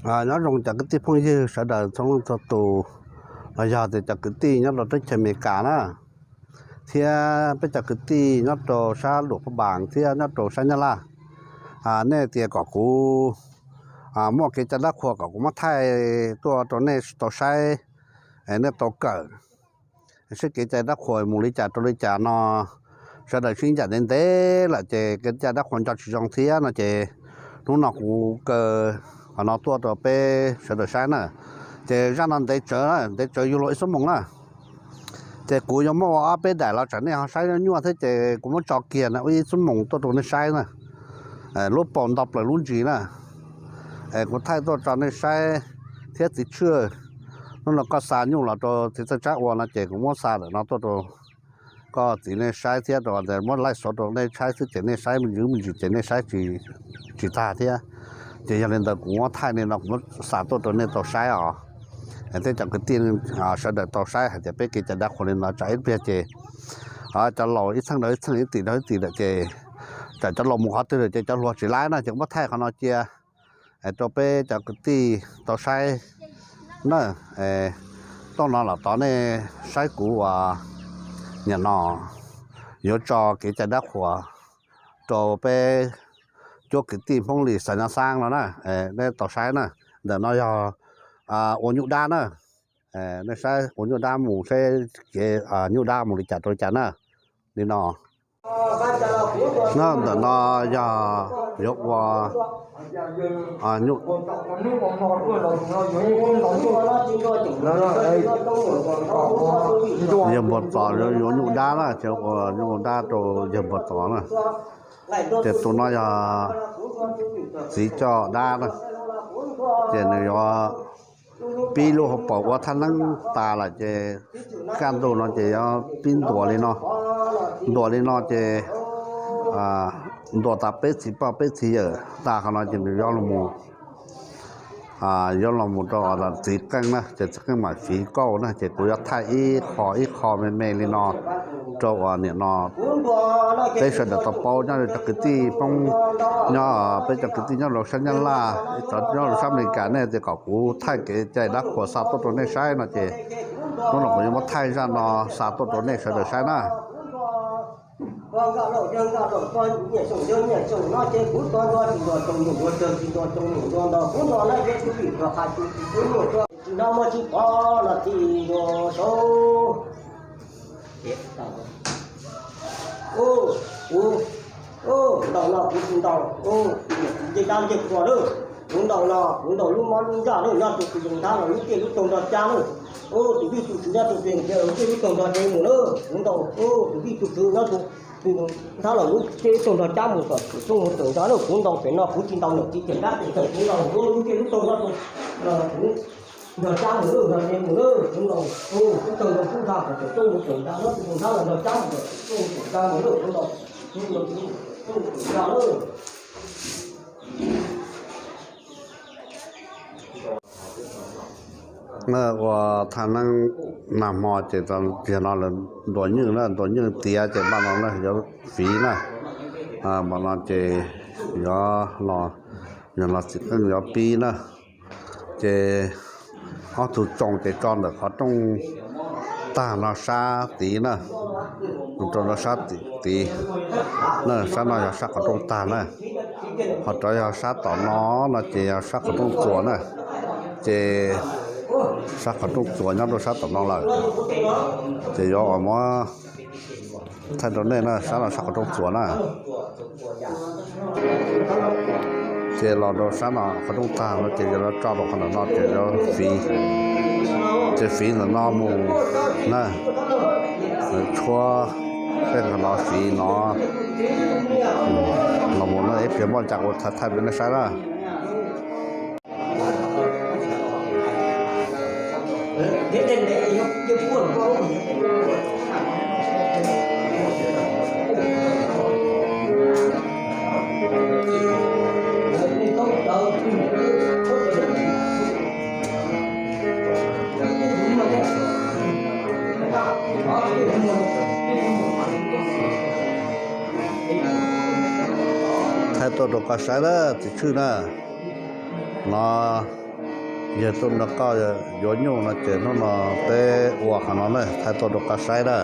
Nyob zoo cov kwv tij phooj ywg sawv daws txhua leej txhua tus, los yog tias cov kwv tij nyob rau teb chaws Amelikas na, thiab peb cov kwv tij nyob rau sab Luam Phaj Npaas thiab nyob rau sab Nyab Laj. Nej tias kom kuv muaj kev cai dab qhuas kom kuv muab thaij tuaj rau nej tau saib, nej tau kawm seb kev cai dab qhuas mus li cas rau li cas no, sawv daws sib ncaim ntev ntev lawm ces kev cai dab qhuas nco tsis zoo thiab no ces hnub no kuv kaw qhov no tuaj rau peb sawv daws saib na. Ces zaj no ntev tsawv, ntev tsawv yug luag ib xuab moos na. Ces kuv yuav muab ua ob peb daim los tsam nej ho saib nyuaj thiab ces kuv muab tso kiag na ua ib xuab moos tuaj rau nej saib na. Lub paus nto plaws lub ntsis na. Kuv thaij tuaj tso nej saib thiab txiv Tshwj, hnub no koj xa nyuj los rau txiv Txawj Tsab ua no ces kuv muab xa ntawm no tuaj rau koj txiv nej saib thiab rau muab laij xov rau nej saib xwb ces nej saib me ntsis me ntsis ces nej saib tsis tag thiab. Ces yog li ntawd kuv muab thaij li no kuv muab xa tuaj rau nej tau saib os. Thiab cov kwv tij sawv daws tau saib hais tias peb kev cai dab qhuas li no tsam ib pliag ces cov laus ib txheej rau ib txheej ib tim rau ib tim lawm ces tsam cov laus mus qhov twg lawm ces cov hluas tsis laib na ces kuv muab thaij qhov no cia rau peb cov kwv tij tau saib na. Tuaj no los tod nej saib kuv uas nim no yuav tso kev cai dab qhuas rau peb cuab kwv tij Hmoob Lis Xav Nyob Xaab no na, nej tau saib na. Ntawm no yog ua nyuj dab na. Nej saib ua nyuj dab mus seb kev nyuj dab mus li cas rau li cas na. Li no na, ntawm no yog yuav ua yawg Npuag Txos yuav nyuj dab na, ces ua nyuj dab rau yawg Npuag Txos na. Ces tus no yog txiv coj dab na, ces nws yuav pib lub hauv paus ua thaj neeb tas lawm ces kaj ntug no ces yuav pib ntuas li no. Ntuas li no ces ntuas tas peb txiv poj peb txiv yawm tas qhov no ces nws yuav los mus, yuav los mus rau txiv qeej na, ces txiv qeej mam fiv kauj na, ces kuv yuav thaij ib qho ib qho me me li no rau uas nim no peb sawv daws tau paub nyob rau cov kwv tij Hmoob, nyob peb cov kwv tij nyob rau sab Nyab Laj, nyob rau sab Amelikas nej tias kom kuv thaij kev cai dab qhuas xa tuaj rau nej saib no ces hnub no kuv yuav muab thaij zaj no xa tuaj rau nej sawv daws saib na. Ntaus no kuv tsis ntaus, kuv ntaus no kuv ntaus lub mob lub ntsaj lawm nyob rau tus yoos nthab los lub tiaj lub taug nrog cab lawm. Tus vij tus tswv nyob rau tus yoos nthab los lub tiaj lub taug nrog cab mus lawm, kuv ntaus tus vij tus tswv nyob tus nthab los lub tiaj lub taug nrog cab mus kom txawm rooj mus txawm ntsa lawm, kuv ntaus pem no kuv tsis ntaus niam txiv cem dab pem txawm kuv ntaus lub tiaj lub taug nrog tus nrog cab mus lawm nrog cab mus lawm, kuv ntaus lub taug nrog kub ntag kom txawm rooj mus txawm ntsa lawm, tus nthab los nrog cab mus kom txawm rooj mus txawm ntsa mus lawm, kuv ntaus tus vij tus tswv nyob tus nthab los lub tiaj lub taug nrog cab lawm. Ua thaj neeb nag hmo ces tiag no lawv ntuas nywj na, ntuas nywj tiav ces npaj no na yuav fiv na. Npaj no ces yuav los, yog los txiv qeej yuav pib na. Ces ob tug tsoos ces tso ntawm qhov rooj tag no sab tid na, rau no sab tid na, sab no yog sab qhov rooj tag na. Ho rov yog sab tom no, no ces yog sab qhov rooj txuas na. Ces sab qhov rooj txuas nyob rau sab tom no lawm. Ces yuav uas muab thaij rau nej na, sab no sab qhov rooj txuas na. Ces los rau sab no qhov rooj tag no ces yuav tso rau qhov ntawm no ces yuav fiv. Ces fiv ntawm no mus na, tshuab tej qhov no fiv no los mus na, ib pliag muaj cas kuv thaij rau nej saib na. Thaij tuaj rau koj saib na, txiv Tshwj na. No Yog tuaj nrog koj yuav nyuj no ces hnub no peb ua qhov no na, thaij tuaj rau koj saib na.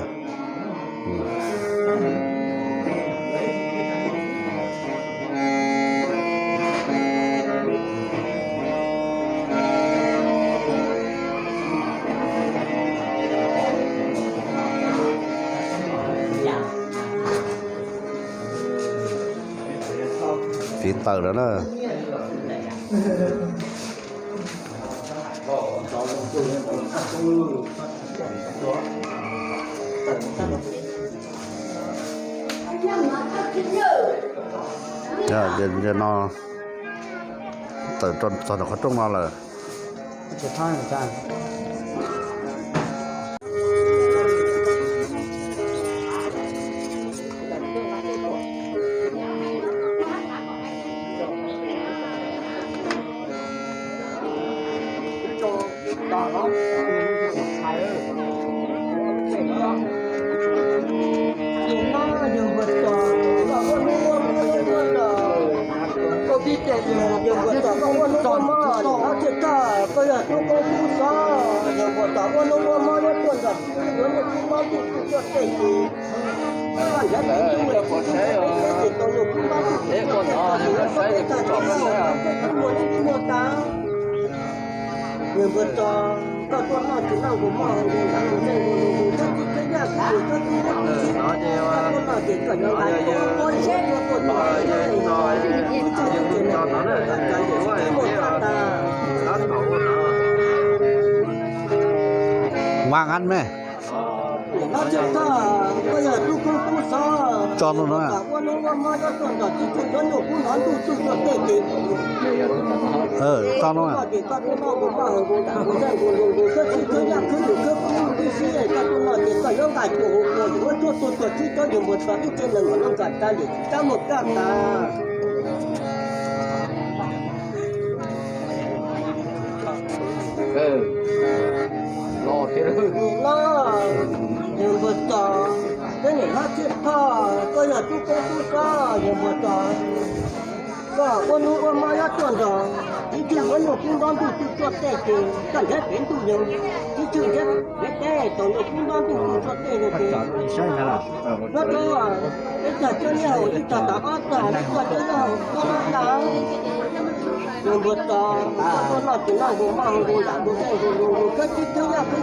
Tiv taws lawm na. Ntawm no tawm txog ntawm qhov rooj no lawm. Nqa nqaj me. Tso no no. Tso no. Los thiab. Los, yawg npawg Txos, peb niam hlob Txhiaj Thoj, koj yog tub koob tub sob, yawg npawg Txos, koj ua hnub ua hmo nyob tuaj nrog, ib txhia muab nyuj kub ntaub ntuj tsuj tsuag tej ces koj nrhiav pem ntuj yog, ib txhia nrhiav pem teb tau nyuj kub ntaub ntuj tsuj tsuag tej no ces, nyob rau ib tag cuab neb haus ib tag tav ob tag neb tuaj cuab neb haus koj noj tas. Yawg npawg Txos, koj tuaj noj ces noj nkaus maj nkaus ntam nkaus zeej nkaus nkaus nkaus khawb tib khawb yaj khawb ntws khawb kub khawb tib sib tuaj noj ces zoo nqa tuaj los tuaj tuaj tuaj tib tsob, tib tsob ib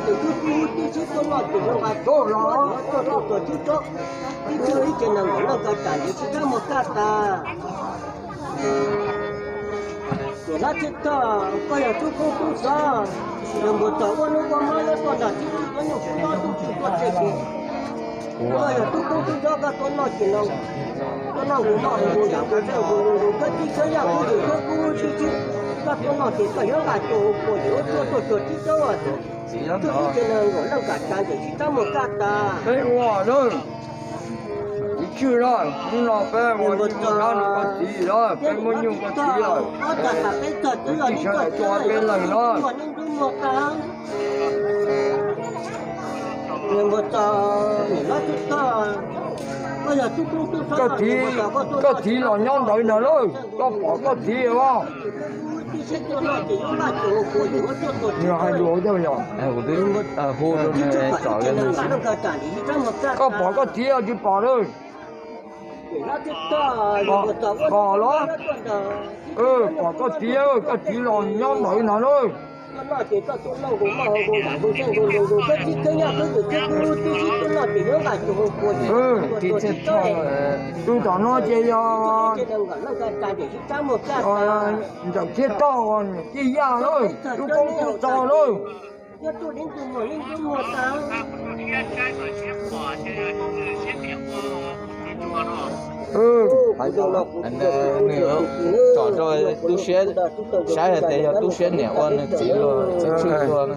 ce nees nkaum leej ko tsam ntiv tsis txhob muag kaj tas. Niam hlob Txhiaj Thoj, koj yog tub koob tub sob, yawg npawg Txos ua hnub ua hmo nyob tuaj nrog tib txhia muab nyuj kub ntaub ntuj tsuj tsuag tej ces, koj yog tub koob tub sob koj tuaj noj ces no, tuaj noj nkaus maj nkaus ntam nkaus zeej nkaus nkaus khawb tib khawb yaj khawb ntws khawb kub khawb tib sib, koj tuaj noj ces koj yuav nqa tuaj ua puas ces ua tuaj tuaj tuaj tib tsob, tib tsob ib ce nees nkaum leej ko tsam ntiv tsis txhob muag kaj tas. Peb ua lawm. Ib txhia lawm, hnub no peb ua nyuj kub ntaub ntuj koj txiv lawm, peb muab nyuj koj txiv lawm. Tus tij sawv daws tuaj peb leeg no. Koj txiv, koj txiv los nyob ntawd ntag lauj, koj pom koj txiv os. Nws hais lus yog yog, hu rau nws tsom li nws xwb. Koj pom koj txiv tsis pom lawm? Pom los? Pom koj txiv, koj txiv los nyob ntawd ntag lauj. Tus tom no ces yog Ntxawm Txhiaj Thoj, Txhiaj Yaj lauj, tub koob tub sob lauj. Nws tsom rau tub siab, saib hais tias yog tub siab niam ua nws txiv luag txiv tshwj luag.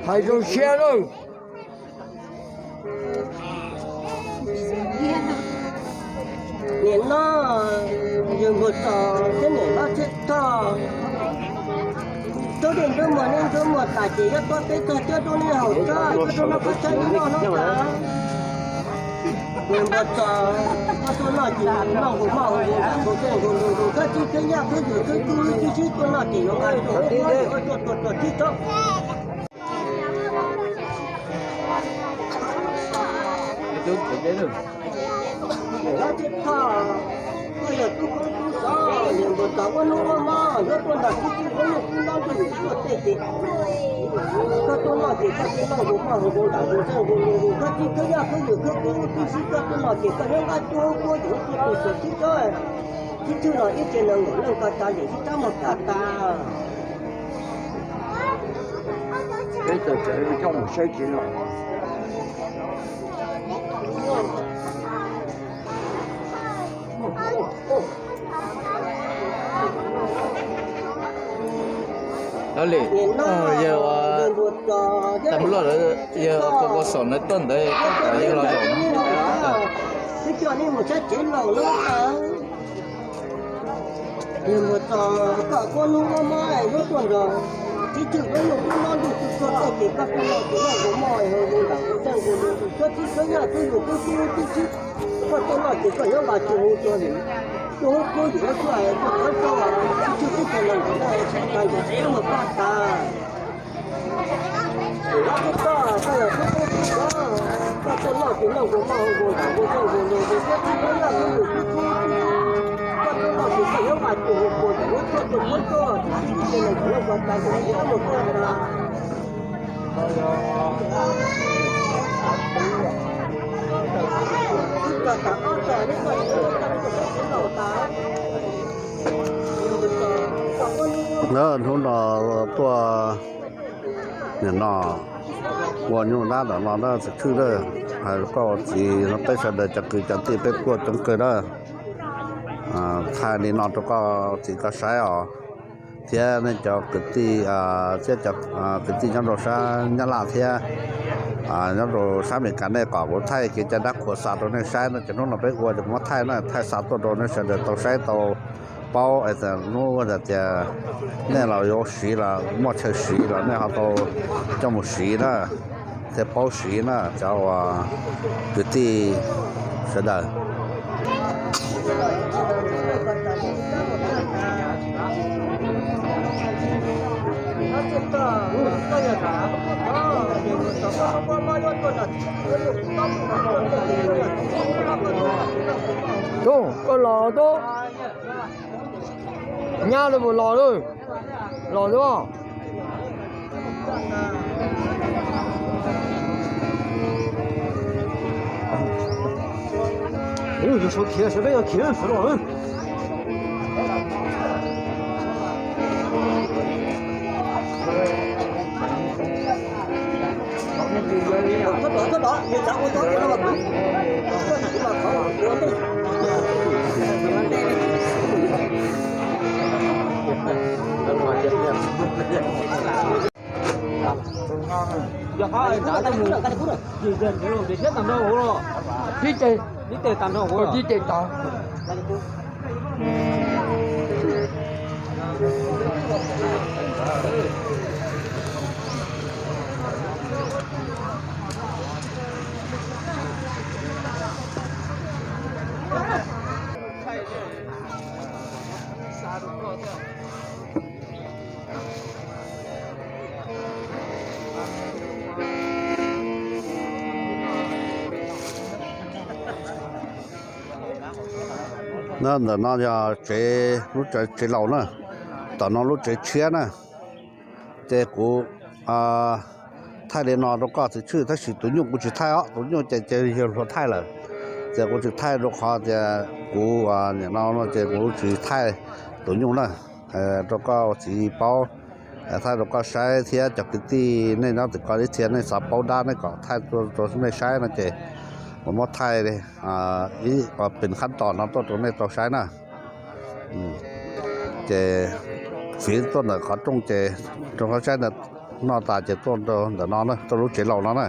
Hais zoo siab lauj. Niam no, yawg npawg Txos thiab niam hlob Txhiaj Thoj, tub dej ntub muag neej ntub muag tas ces yuav tuaj peb tog coj rau nej haus tso, coj rau noj qab tshab noj no tas. Npua tso, koj tuaj noj ces noj nkaus maj nkaus nkaus nkaus nkaus nkaus, koj txij koj yaj koj yawm koj kwv tij sib tuaj noj ces yuav nqa tuaj tuaj tuaj tuaj tib tsob. Koj yog tub koob tub xov, niam npua tso ua hnub ua hmo yuav tuaj nrog tib txhij koj yawm koj noj nkaus tuaj tej ces koj tuaj noj ces koj txij noj nkaus maj nkaus nkaus nram nkaus zej nkaus nkaus nkaus, koj txij koj yaj koj yawm koj kwv tij sib koj tuaj noj ces koj yuav nqa tuaj tuaj yuav tuaj tuaj tib tsob. Tib txhij no ib tse nees nkaum leej ko tas yawm tib tsob maj ko tas. Peb tau tsev coj mus saib tsev lawm. Li, yawg, tam loj lawm, yawg ko ko saum ntawd tuaj ntawd, yawg los zaum. Twb coj nej mus saib tsev laus lawm. Yawg npua tso, koj ua hnub ua hmo yuav tuaj nrog tib txhij koj yawm koj noj nkaus tuaj tej ces koj tuaj noj ces noj nkaus maj nkaus nkaus nram nkaus zej nkaus nkaus, koj txij koj yaj koj yawm koj kwv tij sib koj tuaj noj ces koj yuav nqa tsuj hu rau yawm, tsuj hu rau yawm tuaj tuaj tuaj tib txhij tib tse nees nkaum leej ko tas yawm tib tsob maj ko tas. Koj txij koj, koj yog tub koob tub xov, koj tuaj noj ces noj nkaus maj nkaus nram nkaus zej nkaus nkaus, koj txij koj yaj koj yawm koj kwv tij, koj tuaj noj ces koj yuav nqa tsuj hu rau yawm tuaj tuaj tuaj tib txhij tib tse nees nkaum leej ko tas yawm tib tsob maj ko tas. Hnub no tuaj nim no ua nyuj nab ntawm no na, txiv Tshwj na, hais rau koj ua txiv no peb sawv daws cov kwv cov tij peb tuaj coob kawg na. Thaij li no rau koj txiv koj saib os, thiab nej cov kwv tij, thiab cov kwv tij nyob rau sab Nyab Laj thiab nyob rau sab Amelikas nej kom kuv thaij kev cai dab qhuas xa rau nej saib no ces hnub no peb ua ces kuv muab thaij na, thaij xa tuaj rau nej sawv daws tau saib tau paub es hnub tias nej los yuav siv los muaj chaw siv los nej ho tau coj mus siv na, thiaj paub siv na cov uas kwv tij sawv daws. Tub, koj los tub. Nyab los puas los lawm? Los tub. Yuav suav khiav, sawv peb yuav khiav suav los. Yog qab nrad tuaj mus, yog yog nrad mus pem thiab tag nrho hauv los. Tib tes, tib tes tag nrho hauv, tib tes tod. Ntawm no yog tsev, lub tsev laus na, tom no lub tsev tshiab na. Ces kuv thaij li no rau koj txiv Tshwj, tab sis tus nyuj kuv tsis thaij os, tus nyuj ces ces yawg hluas thaij lawm. Ces kuv tsis thaij rau qhov tias kuv nim no no ces kuv tsis thaij tus nyuj na, rau koj txiv paub, thaij rau koj saib thiab cov kwv tij nej nyob tim ko ib txhia nej xav paub dab nej kom thaij rau nej saib no ces kuv muab thaij ib pes qhab tos no tuaj rau nej tau saib na. Ces fiv tuaj ntawm qhov rooj ces rau qhov saib ntawd, noj tas ces tuaj rau ntawm no na, tuaj lub tsev laus no na.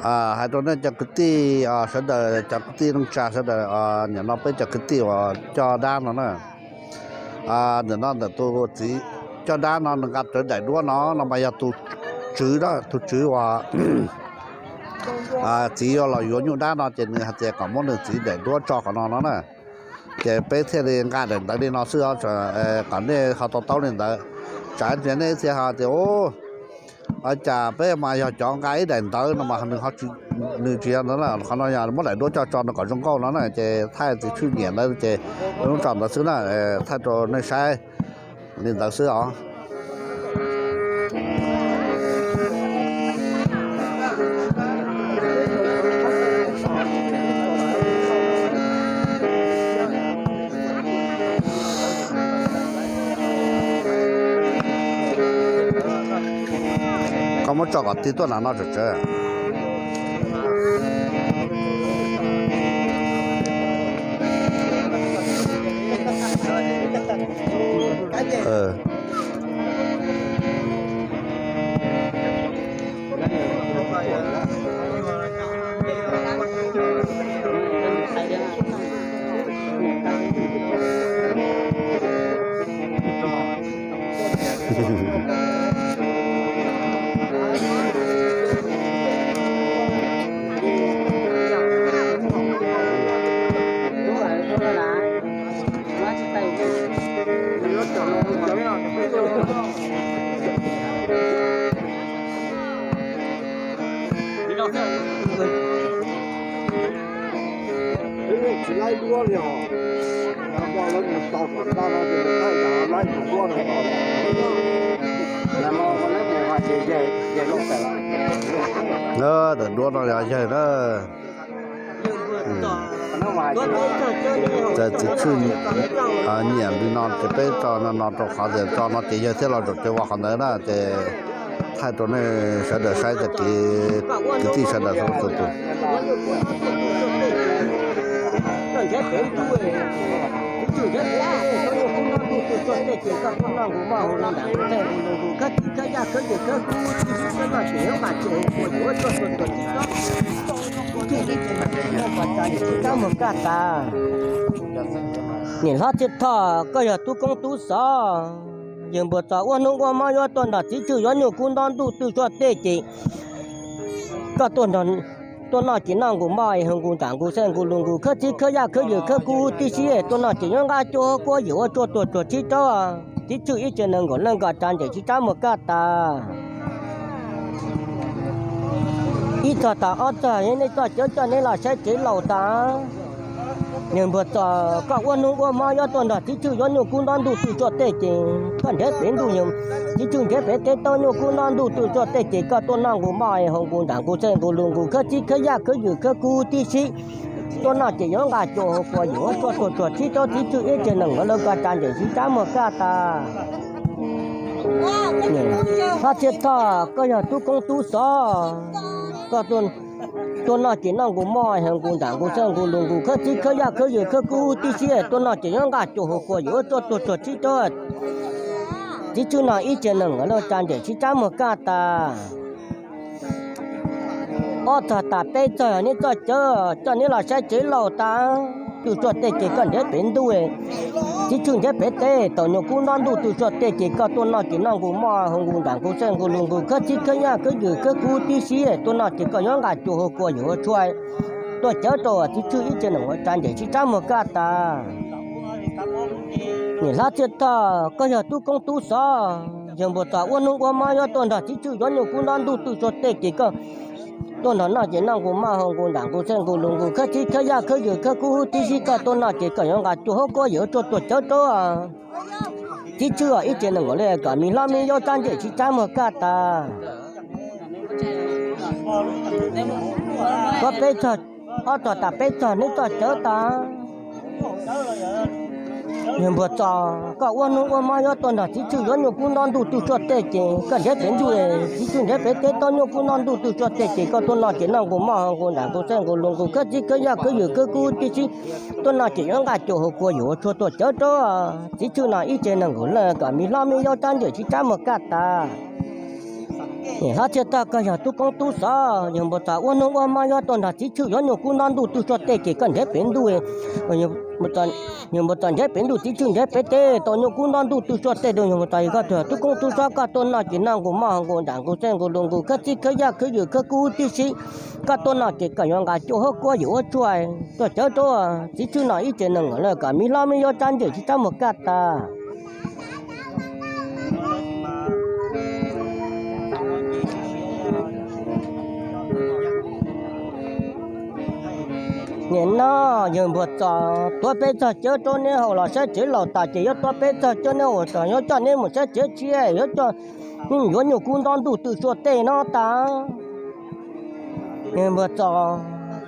Hais rau nej cov kwv tij sawv daws, cov kwv tij neej tsa sawv daws, nim no peb cov kwv tij uas coj dab no na, nim no ntawm tus txiv coj dab no nws nqa rawv daim duab no no mas yog tus tswv, tus tswv uas txiv yuav los yuav nyuj dab no ces nws hais tias kom muab nws txiv daim duab tso qhov no no na. Ces peb thiaj li nqa daim ntawv li no xwb, kom nej ho to taub li ntawd. Tsam tias nej thiaj hais tias, ua cas peb mas yog cov nqa ib daim ntawv no mas nws ho, nws tsis yog ntawd na, qhov no yog muab daim duab coj tso no kom zoo nkauj no na, ces thaij txiv tshwj nyiam ntawd ces lub tso ntawd xwb na, thaij rau nej saib li ntawd xwb os. Koj muab tso kom tig tuaj nram no tsawv tsawv. Daim duab no yog yawg na. Txiv tshwj nyiam li no ces peb tso no rau qhov tias tso no ces yawg thiaj los zaum cav vos qhov ntawd na, ces thaij rau nej sawv daws saib tag kis kwv tij sawv daws txhua tus. Niam hlob Txhiaj Thoj, koj yog tub koob tub xov, yawg npua txos ua hnub ua hmo yuav tuaj nrog txiv tshwj yuav nyuj kub nto ntuj twg tsuaj tej ces koj tuaj noj ces noj nqus moj es hu nqus nram nqus xej nqus lus nqus khawb txhib khawb yaj khawb ywm khawb kub tib si es tuaj noj ces yuav nqa cua hauv kua yawm ua tsua tuag tsuag tsib raub. Txiv tshwj ib tsev nees nkaum leej kom tsa ntseg sib rab muag kaj tas. Ib txog tas ob txog nej txoj cawv coj neb los saib tsev laus tas. Yawg npua txos, koj ua hnub ua hmo yuav tuaj nrog txiv tshwj yuav nyuj kub nto ntuj twg tsuaj tej ces koj nrhiav pem ntuj, txiv tshwj nrhiav pem teb taub nyuj kub nto ntuj twg tsuaj tej ces koj tuaj noj nqus moj es hu nqus nram nqus xej nqus lus nqus khawb txhib khawb yaj khawb ywm khawb kub tib si. Tuaj noj ces yuav nqa cua hauv kua yawm ua tsua tuag tsuag tsib raub. Txiv tshwj ib tsev nees nkaum leej kom tsa ntseg sib rab muag kaj tas. Hlob Txhiaj Thoj, koj yog tub koob tub xov, koj tuaj noj ces noj nqus moj hu nqus nram nqus xej nqus lus nqus khawb txhib khawb yaj khawb ywm khawb kub tib si. Tuaj noj ces yuav nqa cua hauv kua yawm ua tsua tuag tsuag tsib raub. Txiv tshwj no ib tsev nees nkaum leej tsa ntseg sib rab muag kaj tas. Ob txog tas peb txog neb txoj cawv coj neb los saib tsev laus tas. Twg tsuaj tej ces koj nrhiav pem ntuj, txiv tshwj nrhiav pem teb taub nyuj kub nto ntuj twg tsuaj tej ces koj tuaj noj ces noj nqus moj hu nqus nram nqus xej nqus lus nqus khawb txhib khawb yaj khawb ywm khawb kub tib si. Tuaj noj ces koj yuav nqa cua hauv kua yawm ua tsua tuag cawv rau. Txiv tshwj ib tsev nees nkaum tsa ntseg sib rab muag kaj tas. Niam hlob Txhiaj Thoj, koj yog tub koob tub xov, yawg npua txos ua hnub ua hmo yuav tuaj nrog txiv tshwj yuav nyuj kub nto ntuj twg tsuaj tej ces koj tuaj nrog noj ces noj nqus moj hu nqus nram nqus xej nqus lus nqus khawb txhib khawb yaj khawb ywm khawb kub tib si. Koj tuaj noj ces koj yuav nqa cua hauv kua yawm ua tsua tuag cawv rau. Txiv tshwj ib tsev nees nkaum leej kom me hlob me yau tsa ntseg sib rab muag kaj tas. Koj peb txog, ob txog tas peb txog neb txoj cawv tas. Yawg Npuag Txos, koj ua hnub ua hmo yuav tuaj nrog Txiv Tshwj yuav nyuj kub nto ntuj twg suaj tej ces koj nrhiav pem ntuj, Txiv Tshwj nrhiav pem teb, tau nyuj kub nto ntuj twg suaj tej ces koj tuaj noj ces noj nkaus moj nkaus nram nkaus xeeb nkaus lus nkaus khawb txib khawb yaj khawb ywm khawb kub tib si, tuaj noj ces yuav nqaj cuag hauv kua yuav ua tshuaj tuaj cawv rau Txiv Tshwj no ib tse neeg nkaus leej kom me hlob me yau tsab ntseg tsis tsab muag kaj tas. Niam hlob Txhiaj Tog, koj yog tub koob tub xov, Yawg Npuag Txos ua hnub ua hmo yuav tuaj nrog Txiv Tshwj yuav nyuj kub nto ntuj twg suaj tej ces koj nrhiav pem ntuj, Yawg Npuag Txos nrhiav pem ntuj, Txiv Tshwj nrhiav pem teb, tau nyuj kub nto ntuj twg suaj tej rau Yawg Npuag Txos, yog koj yog tub koob tub xov koj tuaj noj ces noj nkaus moj nkaus nram nkaus xeeb nkaus lus nkaus khawb txib khawb yaj khawb ywm khawb kub tib si, koj tuaj noj ces koj yuav nqaj cuag hauv kua yuav ua tshuaj tuaj cawv rau Txiv Tshwj no ib tse neeg nkaus leej kom me hlob me yau tsab ntseg tsis tsab muag kaj tas. Nim no Yawg Npuag Txos tuav peb txog cawv rau neb haus los saib tsev laus tas ces yuav tuav peb txog cawv neb haus, yuav coj neb mus saib tsev tshiab, yuav coj neb mus yuav nyuj kub nto ntuj twg suaj tej no tas. Yawg Npuag Txos,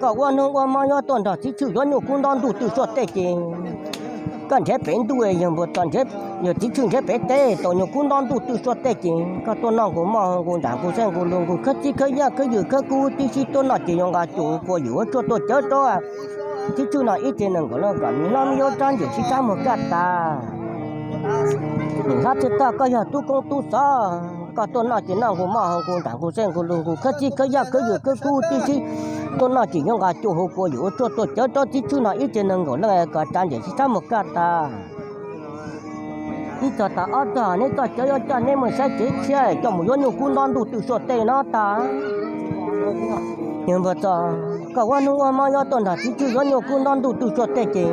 koj ua hnub ua hmo yuav tuaj nrog Txiv Tshwj yuav nyuj kub nto ntuj twg suaj tej ces koj nrhiav pem ntuj, Yawg Npuag Txos, yog Txiv Tshwj nrhiav pem teb, tau nyuj kub nto ntuj twg suaj tej ces koj tuaj noj nkaus moj nkaus nram nkaus xeeb nkaus lus nkaus khawb txib khawb yaj khawb ywm khawb kub tib si, tuaj noj ces yuav nqaj cuag hauv kua yuav ua tshuaj tuaj cawv rau Txiv Tshwj no ib tse neeg nkaus leej kom me hlob me yau tsab ntseg tsis tsab muag kaj tas. Niam hlob Txhiaj Tog, koj yog tub koob tub xov, koj tuaj noj ces noj nkaus moj nkaus nram nkaus xeeb nkaus lus nkaus khawb txib khawb yaj khawb ywm khawb kub tib si, tuaj noj ces yuav nqaj cuag hauv kua yuav ua tshuaj tuaj cawv rau Txiv Tshwj no ib tse neeg nkaus leej kom tsab ntseg tsis tsab muag kaj tas. Ib txog tas ob txog neb txoj cawv yuav coj neb mus saib tsev tshiab, coj mus yuav nyuj kub nto ntuj twg suaj tej no tas. Yawg Npuag Txos, koj ua hnub ua hmo yuav tuaj nrog Txiv Tshwj yuav nyuj kub nto ntuj twg suaj tej ces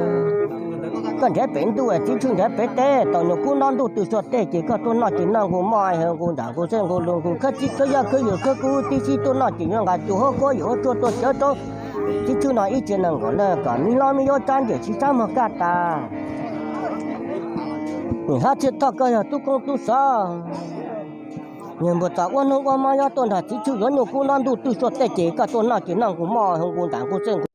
koj nrhiav pem ntuj, Txiv Tshwj nrhiav pem teb, tau nyuj kub nto ntuj twg suaj tej ces koj tuaj noj ces noj nkaus moj nkaus nram nkaus xeeb nkaus lus nkaus khawb txib khawb yaj khawb ywm khawb kub tib si, tuaj noj ces yuav nqaj cuag hauv kua yuav ua tshuaj tuaj cawv rau Txiv Tshwj no ib tse neeg nkaus leej kom me hlob me yau tsab ntseg tsis tsab muag kaj tas. Niam hlob Txhiaj Tog, koj yog tub koob tub xov, Yawg Npuag Txos ua hnub ua hmo yuav tuaj nrog Txiv Tshwj yuav nyuj kub nto ntuj twg suaj tej ces koj tuaj noj ces noj nkaus moj nkaus nram nkaus xeeb nkaus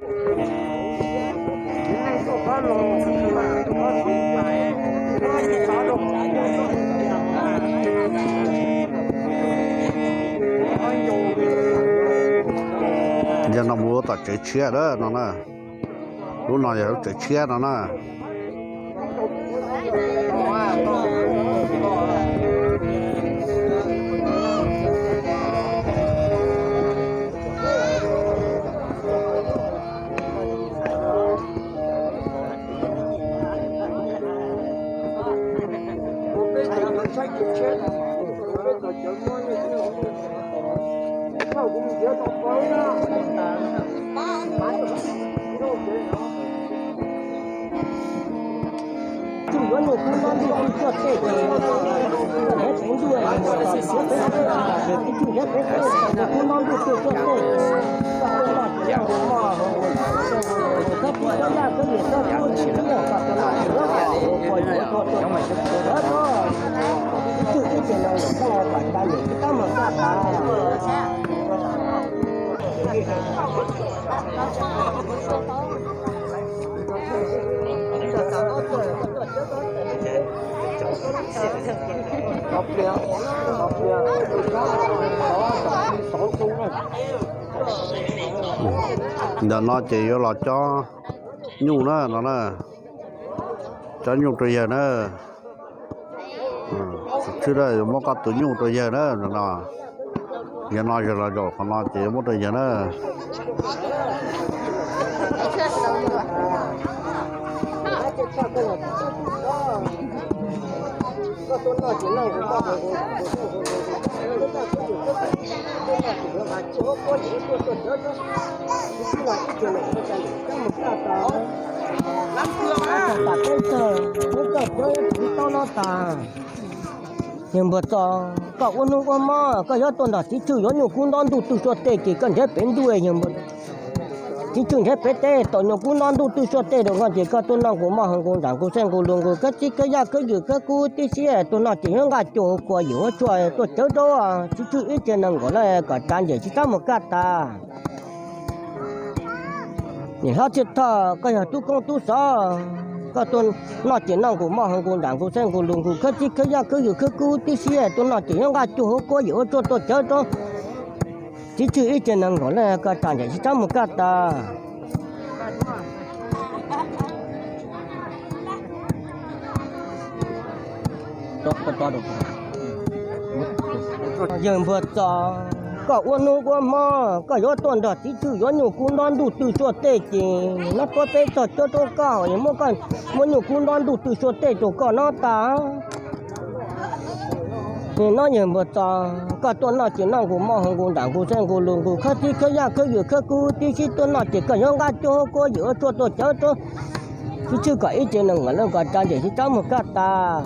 Yog no mus tom tsev tshiab lawm no na. Lub no yog lub tsev tshiab no na. Ntawm no ces yuav los cob nyuj na no na. Cob nyuj rau yawg na. Txhiaj Tog, yuav muab koj tus nyuj rau yawg na no. Yog no yawg los zaum qhov no ces yuav muab rau yawg na. Yawg Npuag Txos, koj ua hnub ua hmo koj yuav tuaj nrog Txiv Tshwj yuav nyuj kub nto ntuj twg suaj tej ces koj nrhiav pem ntuj, Txiv Tshwj nrhiav pem teb, tau nyuj kub nto ntuj twg suaj tej rau koj ces koj tuaj noj nkaus moj nkaus nram nkaus xeeb nkaus lus nkaus khawb txib khawb yaj khawb ywm khawb kub tib si, tuaj noj ces yuav nqaj cuag hauv kua yuav ua tshuaj tuaj cawv rau Txiv Tshwj ib tse neeg nkaus leej kom tsab ntseg tsis tsab muag kaj tas. Niam hlob Txhiaj Tog, koj yog tub koob tub xov, Koj tuaj noj ces noj nqus moj hau nqus nram nqus xeeb nqus lus nqus khawb txib khawb yaj khawb yws khawb kub tib si, tuaj noj ces yuav nqaj cuag huab kuab yim huab tshuaj tuaj cawv rau txiv tswj ib tsev nees nkaum leej ko tsa ntsem sib tsab mus kaj tas. Yawg Npuag Txos, koj ua hnub ua hmo koj yuav tuaj nrog txiv tswj yuav nyuj kub ntab ntuj tw suaj tej ces nab tuab peb txog cawv rau koj, yog muab koj muab nyuj kub ntab ntuj tw suaj tej rau koj nab tas. Nim no Yawg Npuag Txos, koj tuaj noj ces noj nqus moj hau nqus nram nqus xeeb nqus lus nqus khawb txib khawb yaj khawb yws khawb kub tib si, tuaj noj ces koj yuav nqaj cuag huab kuab yim huab tshuaj tuaj cawv rau txiv tswj kom ib tsev nees nkaum leej ko tsa ntsem sib tsab mus kaj tas.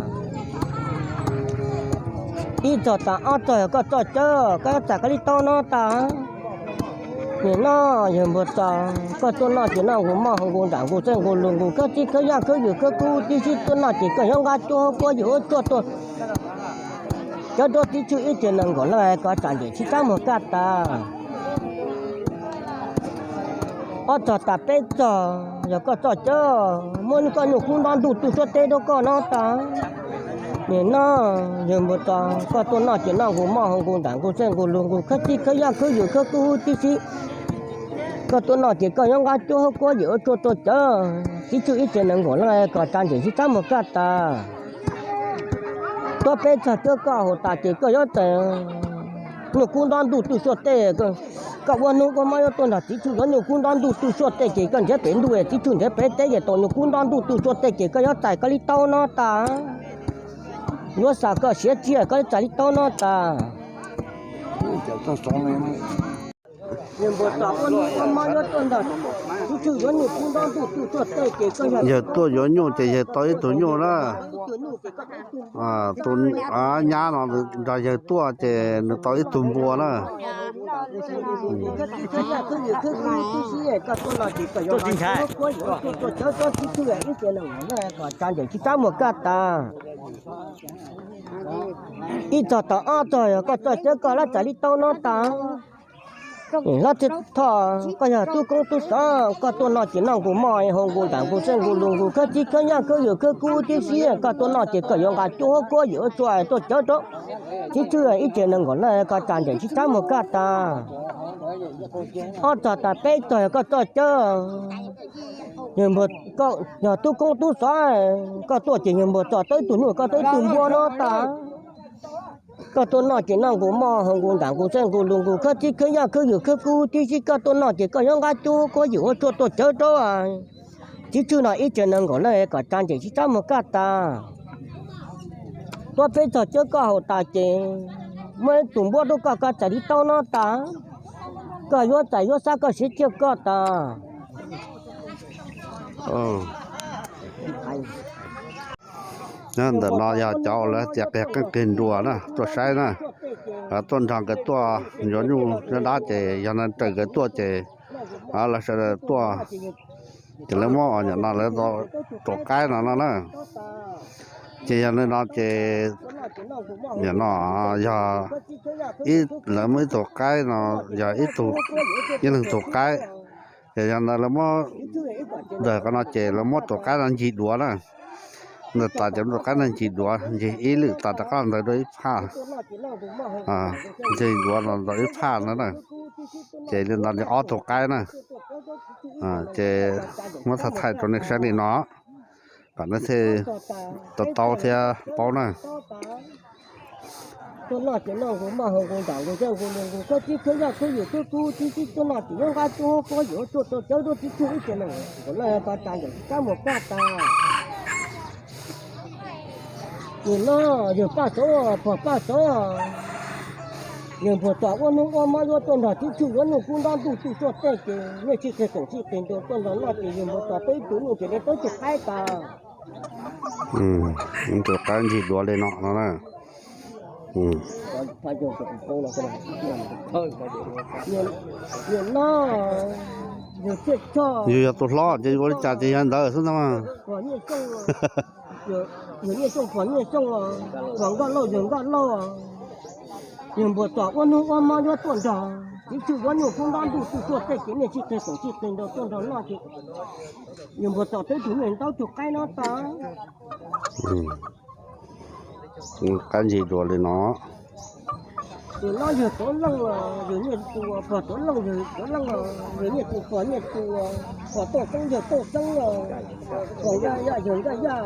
Ib txog tas ob txog yog koj txoj cawv, koj yuav txais koj li taub nab tas. Nim no Yawg Npuag Txos, koj tuaj noj ces noj nqus moj hau nqus nram nqus xeeb nqus lus nqus khawb txib khawb yaj khawb yws khawb kub tib si, tuaj noj ces koj yuav nqaj cuag huab kuab yim huab tshuaj tuaj cawv rau txiv tswj ib tsev nees nkaum leej ko tsa ntsem sib tsab mus kaj tas. Ob txog tas peb txog yog koj txoj cawv, muab koj nyuj kub ntab ntuj tw suab teb rau koj nab tas. Nim no Yawg Npuag Txos, koj tuaj noj ces noj nqus moj hau nqus nram nqus xeeb nqus lus nqus khawb txib khawb yaj khawb yws khawb kub tib si, koj tuaj noj ces koj yuav nqaj cuag huab kuab yim huab tshuaj tuaj cawv txiv tswj ib tsev nees nkaum leej ko tsa ntsem sib tsab mus kaj tas. Tuab peb txog cawv koj haus tas ces koj yuav txais nyuj kub ntab ntuj tw suaj tej. Koj ua hnub ua hmo yuav tuaj nrog txiv tswj yuav nyuj kub ntab ntuj tw suaj tej ces koj nrhiav pem ntuj es txiv tswj nrhiav pem teb es tau nyuj kub ntab ntuj tw suaj tej ces koj yuav txais koj li taub nab tas. Yuav xa koj siav txiaj koj yuav txais li taub nab tas. Yawg Npuag Txos, ua hnub ua hmo yuav tuaj nrog txiv tswj yuav nyuj kub ntab ntuj tw suaj tej ces koj yog, yawg tuaj yuav nyuj ces yawg tau ib tug nyuj na. Nyab no nrog yawg tuaj ces nws tau ib tug npua na. Ib txog tas ob txog yog koj txoj cawv koj yuav txais li taub nab tas. Hlob Thoj, koj yog tub koob tub xov, koj tuaj noj ces noj nqus moj hau nqus nram nqus xeeb nqus lus nqus khawb txib khawb yaj khawb yws khawb kub tib si, koj tuaj noj ces koj yuav nqaj cuag huab kuab yim huab tshuaj tuaj cawv rau txiv tswj ib tsev nees nkaum leej ko tsa ntsem sib tsab mus kaj tas. Ob txog tas peb txog yog koj txoj cawv, yawg Npuag, koj yog tub koob tub xov, koj tuaj ces Yawg Npuag Txos tau ib tug nyuj koj tau ib tug npua nab tas. Koj tuaj noj ces noj nqus moj hau nqus nram nqus xeeb nqus lus nqus khawb txib khawb yaj khawb yws khawb kub tib si, koj tuaj noj ces koj yuav nqaj cuag huab kuab yim huab tshuaj tuaj cawv rau txiv tswj no ib tsev nees nkaum leej kom tsa ntsem sib tsab mus kaj tas. Tuab peb txog cawv koj haus tas ces muab ib tug npua rau koj, koj txais li taub nab tas. Koj yuav txais yuav xav koj siav txiaj koj tas. Ntawm no yog cov uas lawv tias qiag qeej qiag nruas na tuaj saib na. Tuaj nrog nkawd tuaj yuav nyuj yuav dab ces yog no raws nkawd tuaj ces lawv sawv daws tuaj ces lawv muab nim no lawv tus qaib no no na. Ces yog li no ces nim no yog ib, lawv muab ib tug qaib no, yog ib tug, ib leeg tus qaib. Ces yog ntawd lawv muab, ntawm qhov no ces lawv muab tus qaib no ncig duav na. Ntawm tas ces muab tus qaib no ncig duav, ncig ib lwm tas rov qab ntawd dua ib phaj, ncig duav no ntawd ib phaj no na. Ces li ntawd li ob tug qaib na. Ces muab thaij thaij rau nej saib li no kom nej thiaj to taub thiab paub na. Tuaj noj ces noj nqus moj hau nqus nram nqus xeeb nqus lus nqus khawb txib khawb yaj khawb yws khawb kub tib si, tuaj noj ces yuav nqaj cuag huab kuab yim huab tshuaj tuaj cawv rau txiv tswj ib tsev nees nkaum leej ko tsa ntsem sib tsab mus kaj tas. Nim no yawg Paj Xov, pog Paj Xov, yawg Npuag Txos ua hnub ua hmo yuav tuaj nrog txiv tswj yuav nyuj kub ntab ntuj tw suaj tej ces nej sib qig koom sib qig nruas tuaj nrog noj ces yawg Npuag Txos tau ib tug nyuj ces nej tau ib tug qaib tas. Tus qaib ncig duav li no no na. Nim no yawg Txiaj Tshoj, yus yog tus hlob ces ua li cas ces yog ntawd xwb ntag mas. Yawg Nyiaj Xyooj, pog Nyiaj Xyooj, pog Nkauj Lauj, yawg Nkauj Lauj, yawg Npuag Txos ua hnub ua hmo yuav tuaj nrog Txiv Tswj yuav nyuj kub ntab ntuj tuj tuaj tej ces nej sib qig koom sib qig nrau tuaj nrau noj ces yawg Npuag Txos twb tus nyuj ntaub tus qaib no tas. Qab ntsig dua li no. Tus no yawg Tuav Leej, yawg Nyiaj Txu, pog Tuav Leej, yawg Tuav Leej, yawg Nyiaj Txu, pog Nyiaj Txu, pog Tooj Xeeb, yawg Tooj Xeeb, pog Nkaj Yaj, yawg Nkaj Yaj.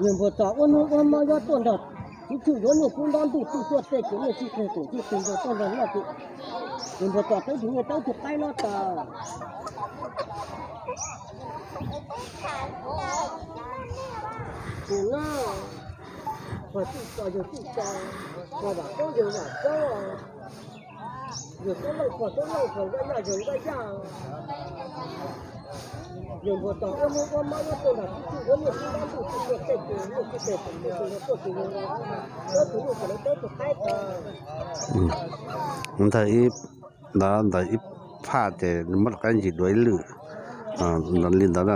Yawg Npuag Txos ua hnub ua hmo yuav tuaj nrog Txiv Tswj yuav nyuj kub ntab ntuj tuj tuaj tej ces nej sib qig koom sib qig nrau tuaj nrau noj ces yawg Npuag Txos twb tus nyuj ntaub tus qaib no tas. Tus no, pog Txij Txos, yawg Txij Txos, pog Vam Txoob, yawg Vam Txoob, yawg Txoob Leej, pog Txoob Leej, pog Nkaj Yaj, yawg Nkaj Yaj. Yawg Npuag Txos ua hnub ua hmo yuav tuaj nrog Txiv Tswj yuav nyuj kub ntab ntuj tuj tuaj tej ces nej sib qig koom sib qig nrau tuaj ces yawg Npuag Txos tus nyuj tus ntaub tus qaib tas. Ntawd ib, ntawd ib phaj ces muab rov qab ntsig dua ib lwm. Li ntawd,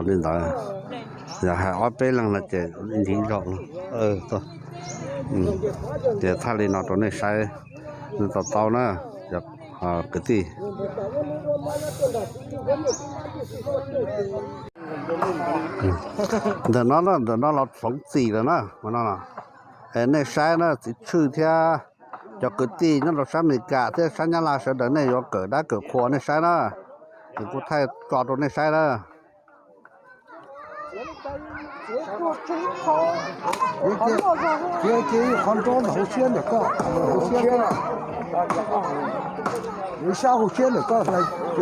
li ntawd, yog hais ob peb leeg no ces ntsig zog. Ces txhaj li no rau nej saib, nej to taub na, cov kwv tij. Ntawm no, ntawm no los txhoov txim lawm na, no, nej saib na, Txiv Tswj thiab cov kwv tij nyob rau sab Amelikas thiab sab Nyab Laj sawv daws nej yuav kawm dab kawm qhua nej saib na. Ces kuv thaij tso rau nej saib na. Cia cia ib qho nrov ntawm hauv siab ntawm koj, hauv siab koj, ib sab hauv siab ntawm koj hlais cia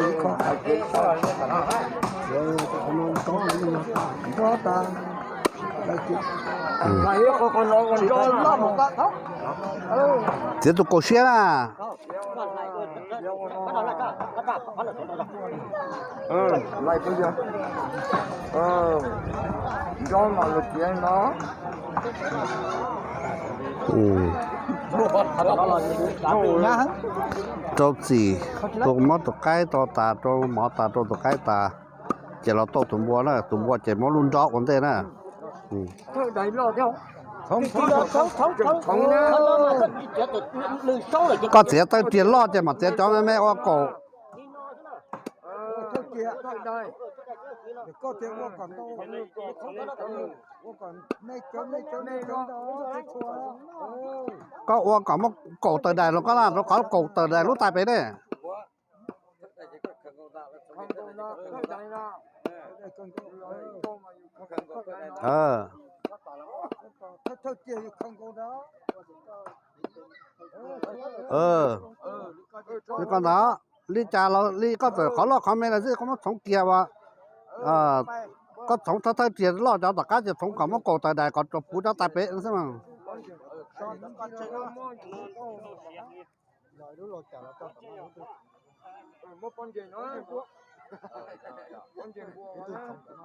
ib qho nrov tas. Txiav tus kaus siab na. Rau txim, rau mob tus qaib rau tas, rau mov tas, rau tus qaib tas, ces los tauj tus npua na, tus npua ces muab lub nrob ua ntej na. Koj txiav tawg riam loj ces mam txiav cov me me ua kaum. Koj ua kom muab kaum tawg dais los koj na, rau qhov kaum tawg dais lub tais pem ne. Li ko ntawd, li cas los li koj txawm qhov loj qhov me los xij koj muab txhoov kiag as. Koj txhoov thawj thawj riam loj cov tom qab ces txhoov kom muab kaum tawg dais kom puv cov tais pem xwb mas.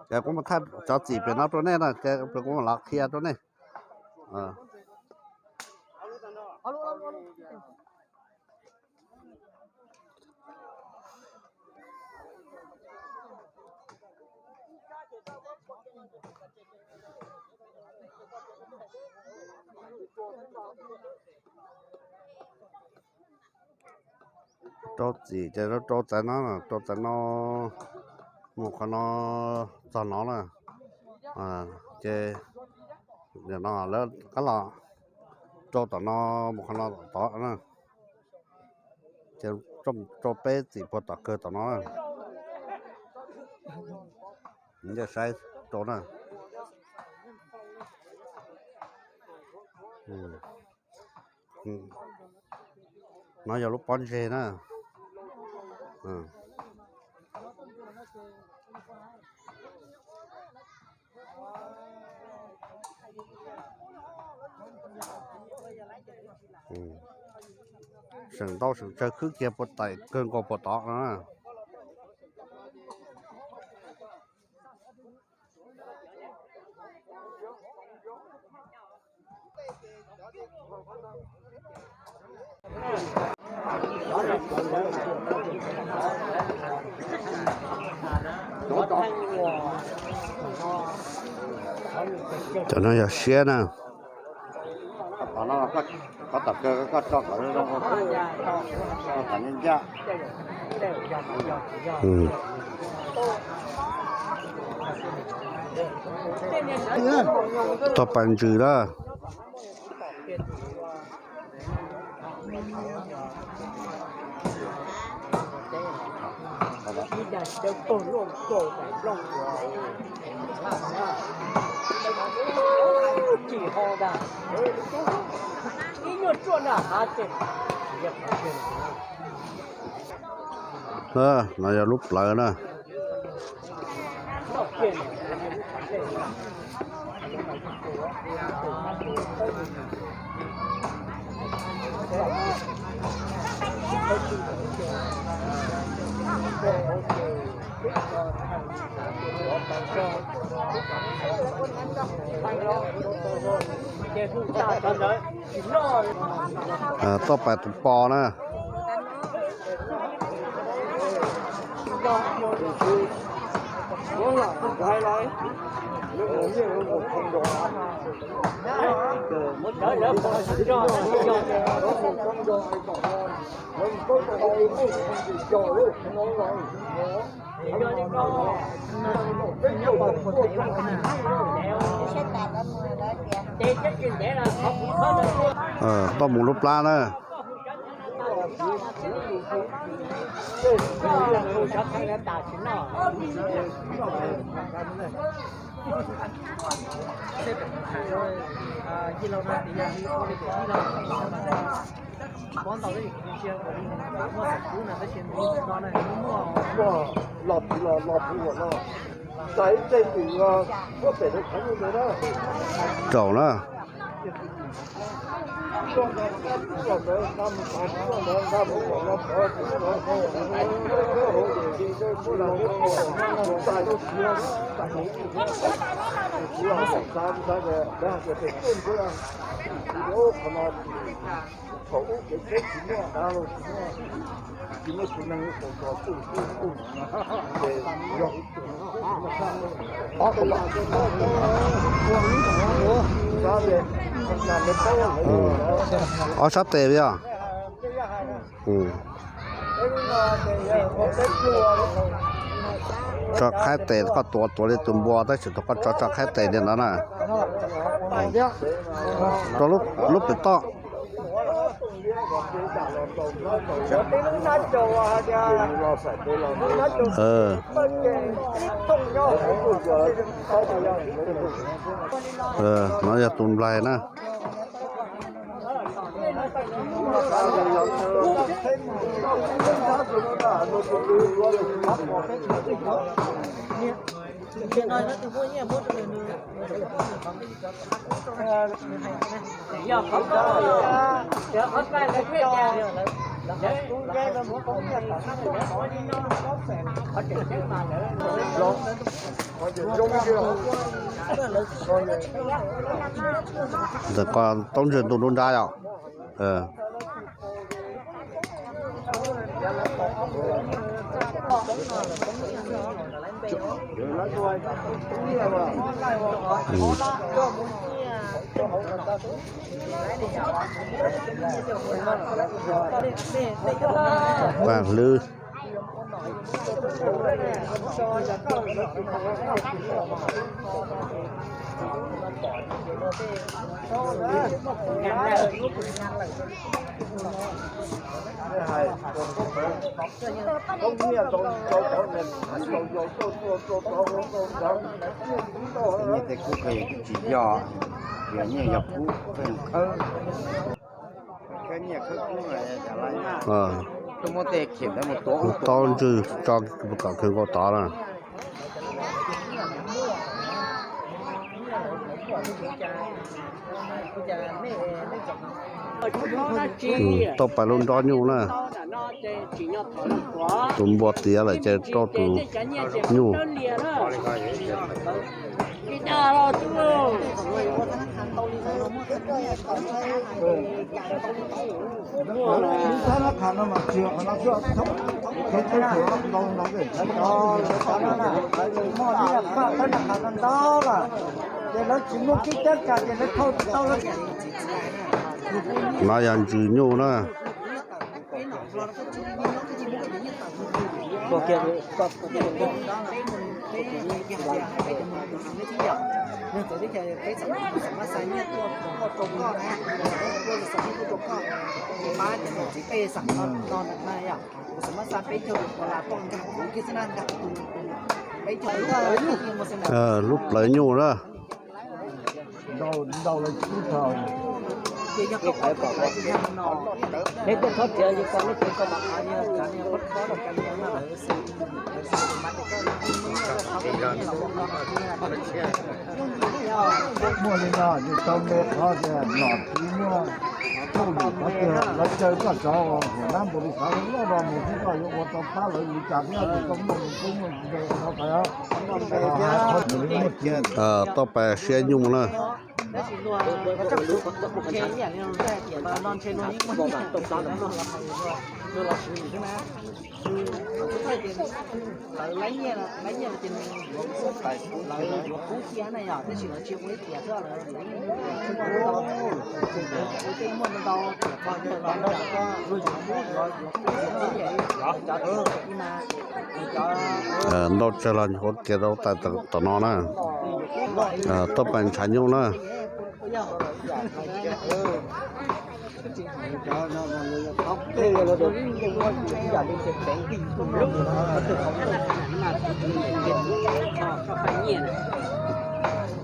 Ces kuv mus thaij cov txim pem no rau nej na, ces kuv los qhia rau nej. Rau txim ces rau txav no, rau txav no, mus qhov no txog no na, ces no lawv qab los rau tom no, mus qhov no tod na, ces rau peb txim puag tom kawg tom no na. Saib rau na. No yog lub pob ntseg na. Seem ntau seem tsawg khwb kiag puag taim kawg nkaus puag tod no. Cov no yog siab na. No koj, koj tom kawg koj tso kom zoo, tso kom ncaj ncaj. Tog pas ntsws na. No yog lub plawv na. Toj pas tus pos na. Toj mus lub plab na. Los pw los, los pw los no. Txais ib txej twm, puag pem rau qhov ntawd na. Raum na. Thaum ub kev tsheb tsis muaj, tsis muaj tus neeg ua tau txog txuj txuj txuj ces yog ob sab tes yog. Tso qhaib tes, koj tuav tuav li tus npua tab sis thaum koj tso tso qhaib tes li ntawd na. Rau lub pem toj. No yog tus nplaig na. Ntawm ko taub ntswg ntuj nruab nrab yom. Paj hlwb. Nyiaj tej kub kawg tsis yog, yog nyiaj yog kub kawg khawb. Taub ntswg tso tom khw nkaus tod na. Tau pais lub nrob nyuj na. Tus npua tiav lawm ces rau tus nyuj. No yog ntsws nyuj na. Lub plawv nyuj na. Muaj li no yus tau me qhov tias nom txiv muaj tauj lwm qhov twg lawv caw koj cov huam nab npau li xav loj no mus xwb koj yuav ua tau pab lawv li cas thiab yus tau muaj mus kub muaj npe no pais. Toj pais siab nyuj na. Ntau tsawg los nyuam qhuav kiag rau tom no na. Toj pais ntshav nyuj na.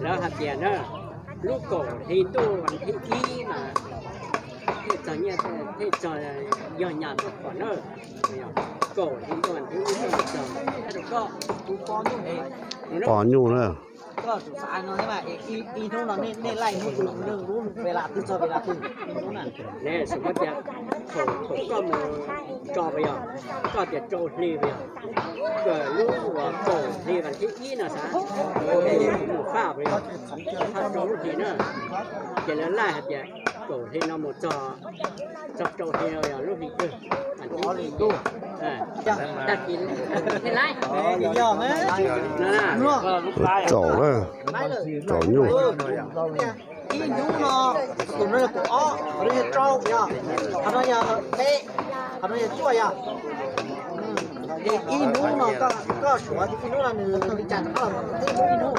Lawv hais tias na, lub kaum hli ntuj vas thib ib mas thiaj txog, thiaj txog yog nyas tuaj phom na. Kaum hli ntuj vas thib ib thiaj txog. Pom nyuj na. Ib hnub no nej laij hnub twg, lub vela twg txog vela twg? Thaum koj mus tso pas yog, koj tias rau hli pas yog, lub uas kaum hli vas thib ib no xav mus faj pas yog, faj rau lub hli na. Ces lawv laij hais tias kaum hli no mus txog, txog rau hli no yog lub hli twg? Tag kis thiaj laij. Tsaus na, tsaus nyuj. Ib hnub no, tus no yog kaum ob, qhov no yog rau, yog peb, qhov no yog cuaj yog. Ces ib hnub no koj suav ib hnub no nws li cas koj los ib hnub ib hnub.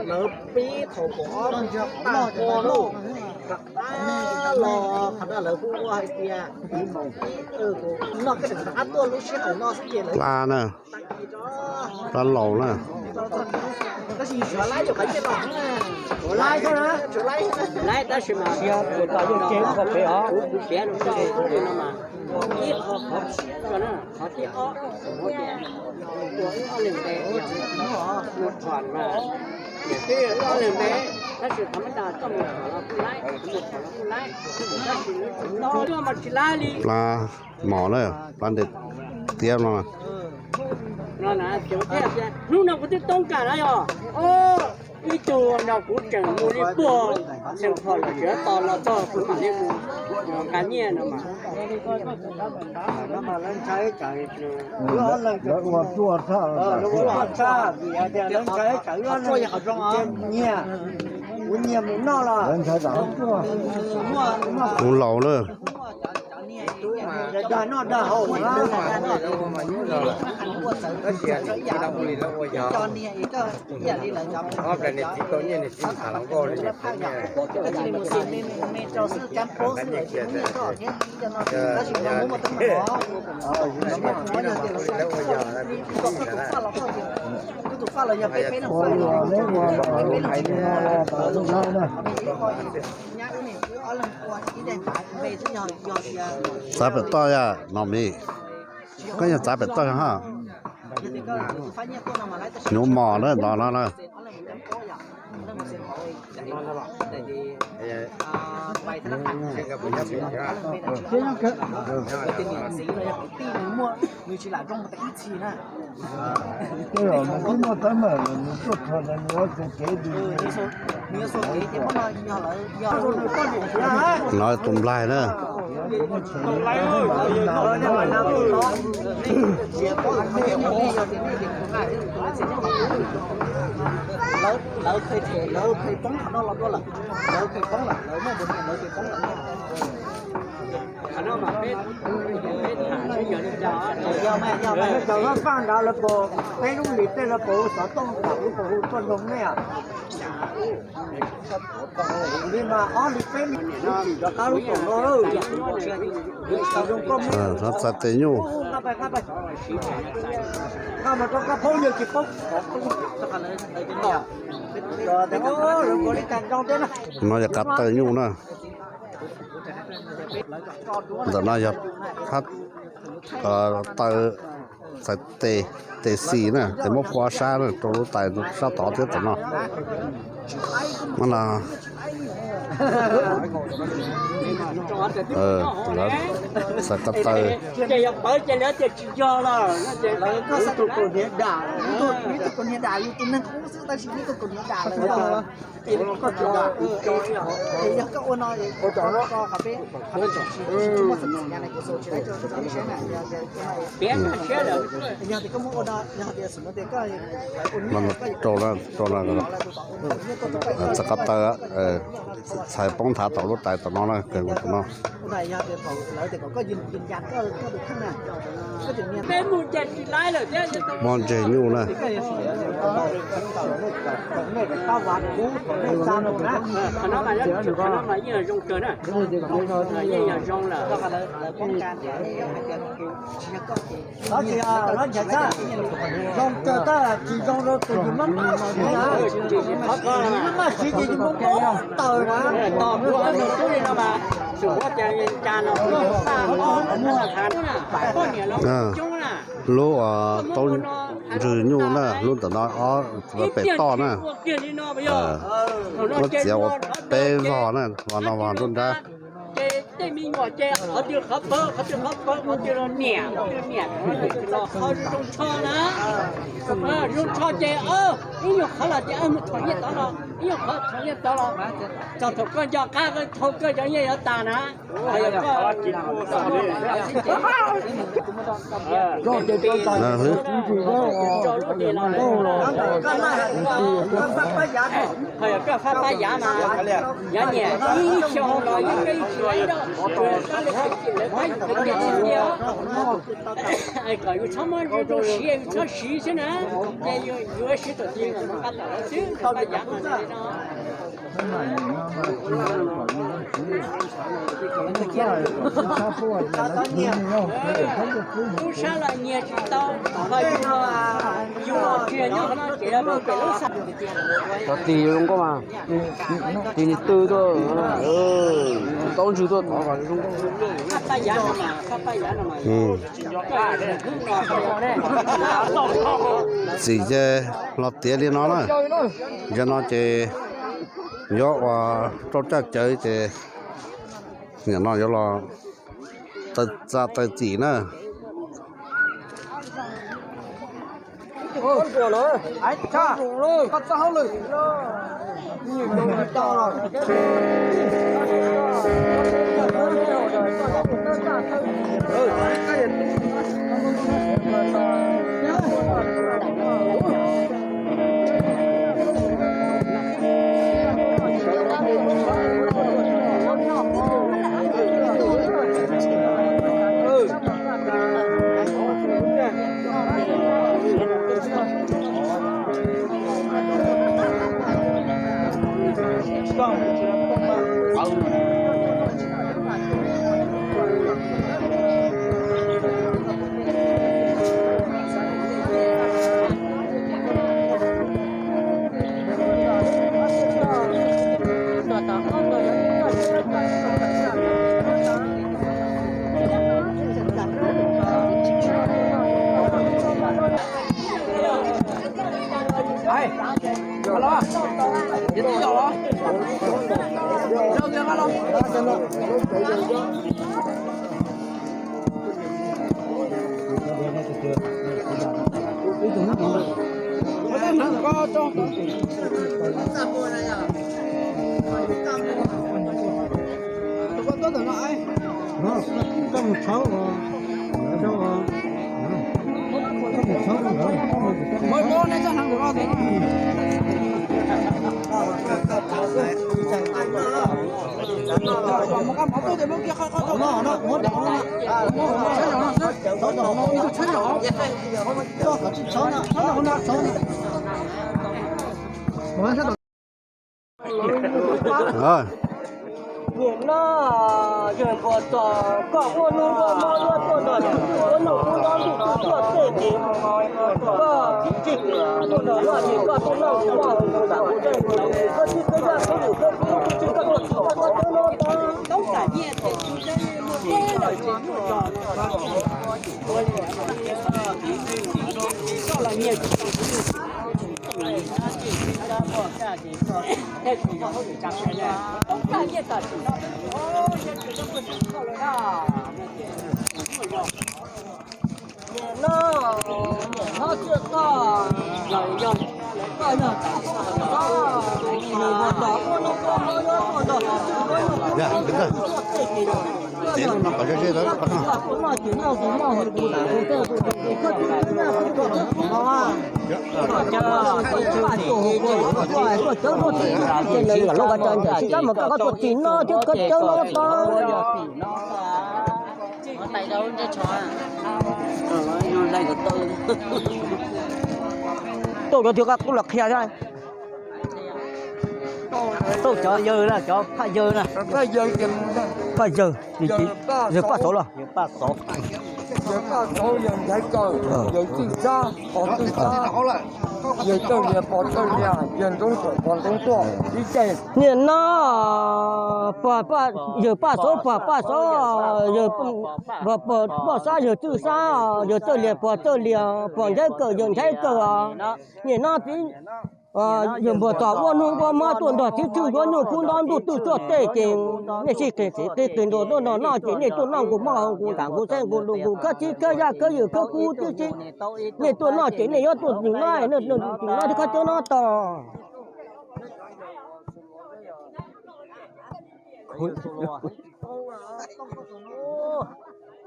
Lawv pib thaum kaum ob tag hmo lauj, rov qab los qhov no lawv kuj ua hais tias noj koj tseem rov qab tuaj lub sij hawm no xwb ces lawv plab na, plab laus na. Laib tab sis mas kuv piav rau koj no mas ib qho qhov no na, qhov thib ob, ua ib ob leeg npe, mus phom mas niam twb ib ob leeg npe, tab sis qhov mab tas koj mus phom los kuj laib, kuv mus phom los kuj laib, tab sis no mas tsis laib li. Plab mos na, plab nte tiab no. No na, ces thiaj tias hnub no kuv twb toob kam no yog, o, ib tug no kuv tseem mus li puag Xeev Phom los tsev tos los txog kuv mam li mus nqa nyiaj no mas. Lawv ua tuaj tag, lawv ua tag vim hais tias lawv ntshai tsam ib ob leeg nyiag, kuv nyiag mus noj los. Kuv laus na. Dag noj dag haus. Txav pem toj yog no me, koj yog txav pem toj ha. Hnyuv mos na, no no na. No tus nplaig na. Lawv qhia, lawv qhia poob qhov no los dua lawm, lawv qhia poob lawm, lawv muaj npaum li lawv qhia poob lawm. Yog mas, yog mas, lawv cov hlob faj nrad lawv puas peb lub hlis tej lawv puas hu xov tooj kom wb puas hu tuaj noog nej? Li mas ob li peb li tsim rov qab lub koom no. Txais tes nyuj. Nqa mas rau koj phooj ywg tsis paub. No yog qab taw nyuj na. Ntawm no yog phab taw, txais tes, tes xis na, tes muab phua ob sab na, rau lub tais sab tod thiab tom no. Mas no txais qab taw. Mas rau, rau txais qab taw, txhais poob nthav tom lub tais tom no na, tom no. Muaj ntseg nyuj na. Zoo kawg tab tsis zoo rau tus yus maj maj siv na. Yus maj maj siv ces yus muaj mob taws na. Lub taub ntswg nyuj na, lub ntawm no ob pem toj na. Muab txiav ua peb vog na, vog no vog nruab nrab. Ces tej me nyuam ces qhov twg qhov pawg, qhov twg qhov pawg, qhov twg los niam, qhov twg niam, qhov zoo tsho na. Zoo tsho ces ib nyuag qhov los ces mus thom nyiaj tod los, ib nyuag qhov thom nyiaj tod los, txog thaum koj nco qab thau koj cov nyiaj yuav tas na. Ho yog koj fab pab yav mas, yav niam ib xyoo los yeej koj yeej tsis laib rau, koj li hais lawv pab yus khwv nyiaj tiag tiag. Kom yus txhob muab zoo zoo siv, yus txhob siv xwb na, ces yus yuav siv thaum twg los mus nqa tom lawv xwb, fab pab yav mas li no. Lub sab los nyiag tsis tau, ho yus, yus tsis nyob qhov no ces pem lub xab. Cov tis zoo nkauj mas, tis nws tw tuaj, taub ntswg tuaj tod zoo nkauj. Txim ces los tiav li no na. Yog no ces yuav ua rau caj cawv ces nim no yuav los taw txim na. Niam no, yawg npua tos koj ua nub ua mo ua tuaj nrog tus tub ua nub ua mo nub tuaj tej ces koj tsis tuaj nrog noj ces koj tuaj noj tus moj tus ntam tus tej tus koj tsis tuaj yaj koj yus koj kub tsis koj tuaj tsis koj tuaj no tau. Lub koj tsis no thiab koj cawb no tau. Tuaj cov twg koj kuj los qhia thiab. Tuaj cov yawg na, cov phaj yawg na. Phaj yawg, yawg Paj Xauv los? Yawg Paj Xauv, yawg Txwj Xab, Pov Txwj Xab, yawg Txawj Lias, Pov Txawj Lias, yawg Ntxoov Tuam, Pov Ntxoov Tuam ib teg. Niam no, yawg Paj Xauv, Pog Paj Xauv, Poj Xab, yawg Txwj Xab, yawg Txawj Lias, Pog Txawj Lias, Pog Nchaiv Kawm, yawg Nchaiv Kawm os. Niam no txiv, yawg npua tos ua nub ua mo tuaj nrog txiv Tswj Yuav Nyuj Kub Ntaub Ntuj Twj Tsuaj Tej ces nej sib qhia txiv qhia qhia ntua tuaj nrog noj ces nej tuaj noj nkus moj hau nkus nram nkus xeeb nkus lus nkus khawb txhib khawb yaj khawb yws khawb kub tib si. Nej tuaj noj ces nej yuav tuaj tsim no, tsim no thiab khaub cawb no tos.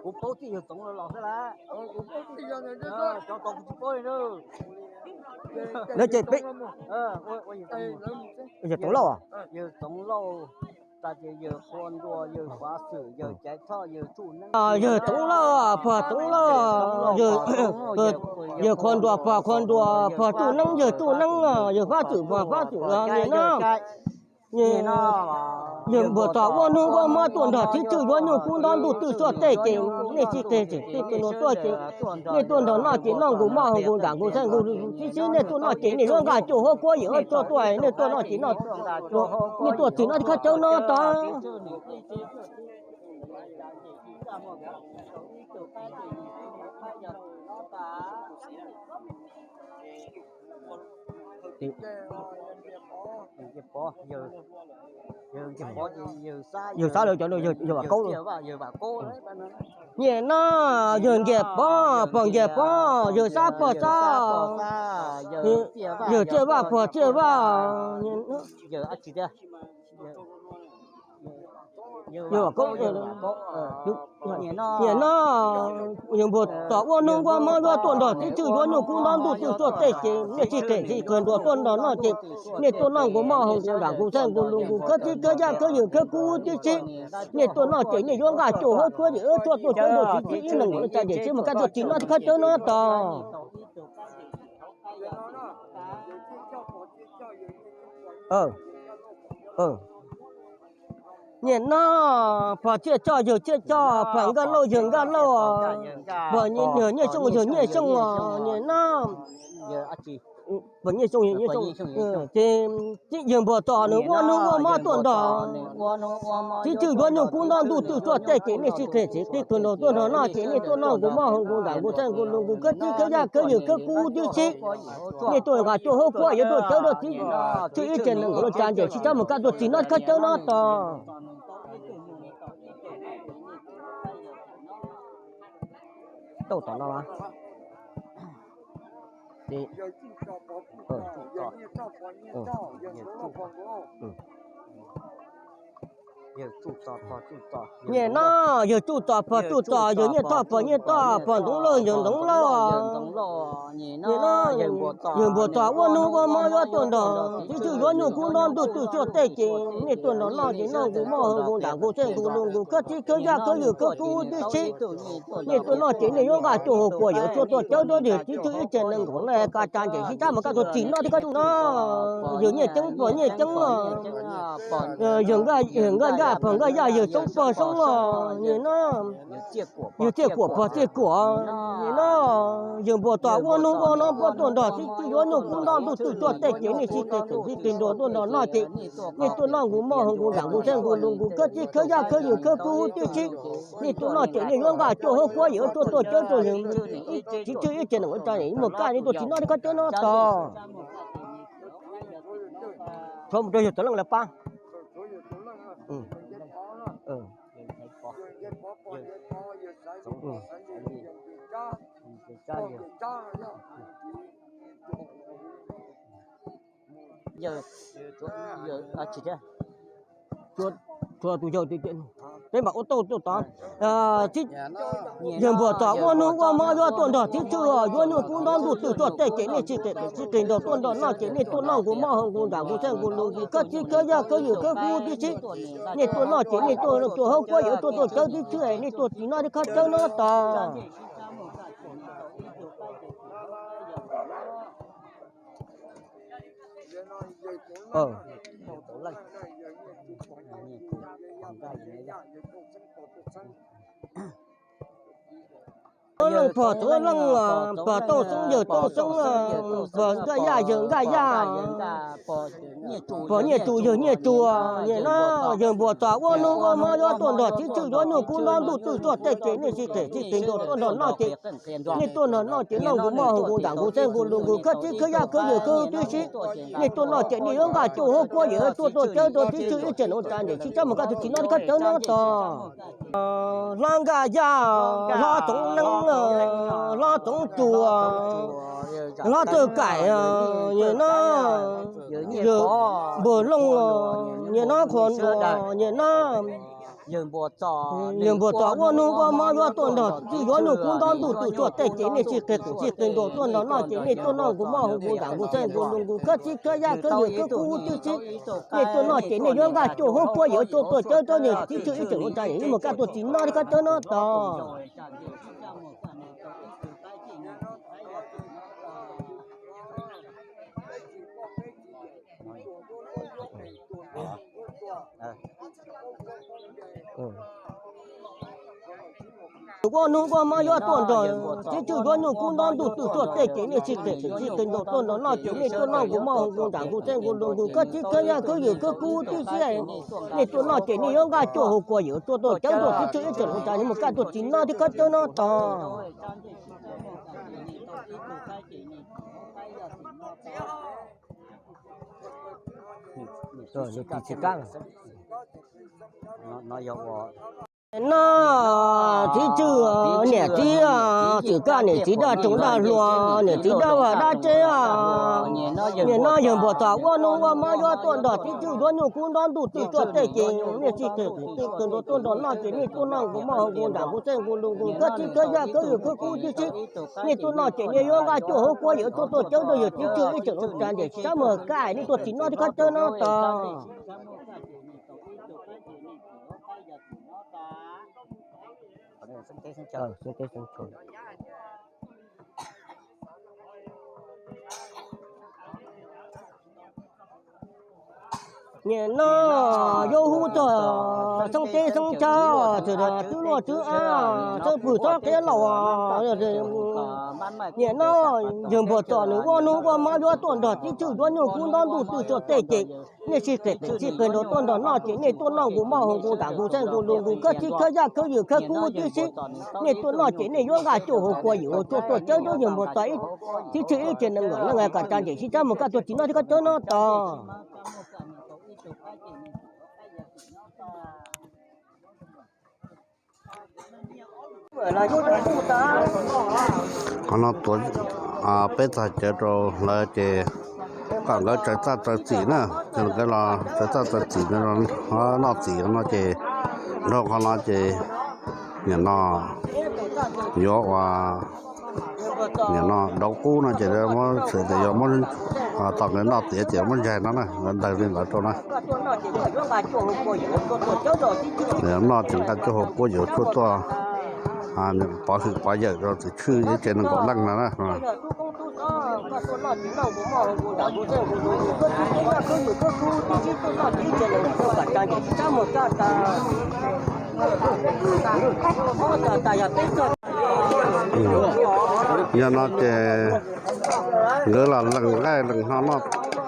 Kuv paub txij yawg Txoov los xwb las. Cov tod kuv tsis paub li na. Lawv ces peb, yawg Txoov Lauj, yawg Txoov Lauj, tas ces yawg Qhua Nruas, yawg Fav Xwm, yawg Caiv Thoj, yawg Tsuj Neeb. Yawg Txoov Lauj, Pog Txoov Lauj, yawg Qhua Nruas, Pog Qhua Nruas, Pog Tsuj Neeb, yawg Tsuj Neeb, yawg Fav Xwm, Pog Fav Xwm, niam no. Yawg npua tos ua nub ua mo tuaj nrog txiv Tswj Yuav Nyuj Kub Ntaub Ntuj Twj Tsuaj Tej ces nej sib qhia txiv qhia ntua tuaj ces nej tuaj nrog noj ces noj nkus moj hau nkus nram nkus xeeb nkus lus tib si. Nej tuaj noj ces nej yuav nqaj cuaj huab kuab yim huab tshuaj tuaj, nej tuaj noj ces nej tuaj tsim no thiab khaub cawb no tos. Yawg Xab lawv cov, yawg Vam Kaub. Niam no, yawg Nkias Pov, Pog Nkias Pov, yawg Xab Pog Xab, yawg Txiaj Vaj Pog Txiaj Vaj. Yawg Vam Kaub, niam no, yawg npua tos ua nub ua mo yuav tuaj nrog txiv Tswj Yuav Nyuj Kub Ntaub Ntuj Twj Tsuaj Tej ces nej sib qhia txiv qhia ntua tuaj nrog noj ces nej tuaj noj nkus moj hau nkus nram nkus xeeb nkus lus nkus khawb txhib khawb yaj khawb yws khawb kub tib si. Nej tuaj noj ces nej yuav nqaj cuaj huab kuab yim huab tshuaj tuaj cawb ntua txiv txiv ib leeg nkaus lub tsab ces sib mus kaj tuaj tsim no thiab khaub cawb no tos. Niam no, Pog Txiaj Txoj, yawg Txiaj Txoj, Pog Nkaj Lauj, yawg Nkaj Lauj, Pog Nyiaj Xyooj, yawg Nyiaj Xyooj, niam no, Pog Nyiaj Xyooj, yawg Nyiaj Xyooj, ces yawg npua tos nws ua nub ua mo tuaj nrog txiv Tswj Yuav Nyuj Kub Ntaub Ntuj Twj Tsuaj Tej ces nej sib qhia txiv qhia ntua tuaj nrog noj ces nej tuaj noj nkus moj hau nkus nram nkus xeeb nkus lus nkus khawb txhib khawb yaj khawb yws khawb kub tib si. Nej tuaj nqaj cuaj huab kuab yuav tuaj cawb rau txiv Tswj ib teg nees nkaum lub tsab ces sib cab mus kaj tuaj tsim no khaub cawb no tos. Tau tom no. Nyem no, yawg tsuj tom pog tsuj tom, yawg nyiaj tom pog nyiaj tom, pog ntxoov lauj yawg ntxoov lauj. Nyem no, yawg npuas tom ua nub ua hmo yuav tuaj nrog txiv tswj yuav nyuj kub nrog ntuj twj tsuag tej ces nej tuaj nrog noj ces noj nkus moj nkus nram nkus txaij nkus lus nkus khawb txhib khawb yaj khawb ywm khawb kub tib si. Nej tuaj noj ces nej yuav nqaj cuaj hauv kua yawm tsuag tuaj cawb rau yawg txiv tswj ib tsev neeg nkaum leej kav tsa ntseg sib txhab mus kaj tuaj txim noj thiab kaj tug no. Yawg nyiaj ceeb pog nyiaj ceeb, yawg nkaj nkaj pog nkaj yaj yawg soob pog soob os nyem no. Yawg txiaj kuam pog txiaj kuam nyem no. Yawg npuas tom ua nub ua hmo puab tuaj nrog txiv tswj yuav nyuj kub nrog ntuj twj tsuag tej ces nej sib qis qis nrog tuaj nrog noj ces nej tuaj noj nkus moj nkus nram nkus txaij nkus lus nkus khawb txhib khawb yaj khawb ywm khawb kub tib si. Nej tuaj noj ces nej yuav nqaj cuaj hauv kua yawm tsuag tuaj cawb rau yawg txiv tswj ib tsev neeg ua tsa mus kaj nej tuaj txim noj thiab kaj tawb no tog. Tshuav mus rau yawg Txawv Leej lawv pab. Tshuav tus yawg, peb mam ua tau tuaj tod. Yawg npuas tom ua nub ua hmo yuav tuaj nrog txiv tswj yuav nyuj kub nrog ntuj twj tsuag tej ces nej sib qis qis nrog tuaj nrog noj ces nej tuaj noj nkus moj nkus nram nkus txaij nkus lus nkus khawb txhib khawb yaj khawb ywm khawb kub tib si. Nej tuaj noj ces nej tuaj cuaj hauv kua yawm tsuag tuaj cawb tib si, nej tuaj txim noj thiab kaj tawb no tog. Txawv Leej pog Txawv Leej, pog Tooj Xoob yawg Tooj Xoob, pog Nkaj Yaj yawg Nkaj Yaj, pog Nyiaj Tsu yawg Nyiaj Tsu, nyem no. Yawg npuas tom ua nub ua hmo yuav tuaj nrog txiv tswj yuav nyuj kub nrog ntuj twj tsuag tej ces nej sib qis sib qis nrog tuaj nrog noj ces nej tuaj nrog noj ces noj nkus moj nkus nram nkus txaij nkus lus nkus khawb txhib khawb yaj khawb ywm khawb kub tib si. Nej tuaj noj ces nej yuav nqaj cuaj hauv kua yawm tsuag tuaj cawb rau txiv tswj ib tsev neeg ua tsa ntseg sib txhab mus kaj tuaj txim noj thiab kaj tawb no tog. Hlob Nkaj Yaj, hlob Tooj Neeb, hlob Tooj Tsuas, hlob Txawj Kaim, nyem no. Yawg Npuas Looj, nyem no. Qhua Nruas, nyem no. Yawg npuas tom ua nub ua hmo yuav tuaj nrog txiv tswj yuav nyuj kub nrog ntuj twj tsuag tej ces nej sib qis qis sib qis nrog tuaj nrog noj ces nej tuaj noj nkus moj nkus nram nkus txaij nkus lus nkus khawb txhib khawb yaj khawb ywm khawb kub tib si. Nej tuaj noj ces nej yuav nqaj cuaj hauv kua yawm tsuag tuaj cawb rau yawg txiv tswj ib tsev neeg ua tsa ntseg sib mus kaj tuaj txim noj thiab kaj tawb no tog. Ua nub ua hmo yuav tuaj nrog txiv tswj yuav nyuj kub nrog ntuj twj tsuag tej ces nej sib qis sib qis nrog tuaj nrog noj ces nej tuaj noj nkus moj nkus nram nkus txaij nkus lus nkus khawb txhib khawb yaj khawb ywm khawb kub tib si. Nej tuaj noj ces nej yuav nqaj cuaj hauv kua yawm tsuag tuaj cawb rau txiv tswj ib tsev neeg ua tsa ntseg sib mus kaj tuaj txim noj thiab kaj tawb no tog. No, txiv tswj, niam txiv, txwm kaj niam txiv daj roog daj hlua, niam txiv daj vaj daj tsev. Nim no yawg npuas tom ua nub ua hmo yuav tuaj nrog txiv tswj yuav nyuj kub nrog ntuj twj tsuag tej ces nej sib qis sib qis nrog tuaj nrog noj ces nej tuaj noj nkus moj nkus nram nkus txaij nkus lus nkus khawb txhib khawb yaj khawb ywm khawb kub tib si. Nej tuaj noj ces nej yuav nqaj cuaj hauv kua yawm tsuag tuaj cawb rau yawg txiv tswj ib tsev neeg ua tsa ntseg sib mus kaj nej tuaj txim noj thiab kaj tawb no tog. Nim no yuav hu txog xeeb teb xeeb chaw, txwj luaj txwj av, txwj pwg txoj qia laus. Nim no yawg npuas tom nws ua nub ua hmo yuav tuaj nrog txiv tswj yuav nyuj kub nrog ntuj twj tsuag tej ces nej sib qis qis sib qis nrog tuaj nrog noj ces nej tuaj noj nkus moj nkus nram nkus txaij nkus lus nkus khawb txhib khawb yaj khawb ywm khawb kub tib si. Nej tuaj noj ces nej yuav nqaj cuaj hauv kua yawm tsuag tuaj cawb rau yawg npuas tom txiv tswj ib tsev neeg ua tsa ntseg sib mus kaj tuaj txim noj thiab kaj tawb no tog. Qhov no tuav, peb txog cawv rau lawv ces koj Nkawd tsaws txaj tsaws txim na, nkawd los tsaws txaj tsaws txim, noj txim no ces, nrog qhov no ces, nim no yuav ua, nim no dauv qub no ces muab txhais tias yuav muab, tos nkawd noj tiav ces muab ntsaig no na, nkawd ntawg li ntawd rau na. Noj ces nqa cuaj hau puab yuav tshuaj tuaj pov hwm pov yawm rau txiv tshwj ib tsev nees nkaum leej no na. Yog no ces nkawd los lees nqaij lees hno noj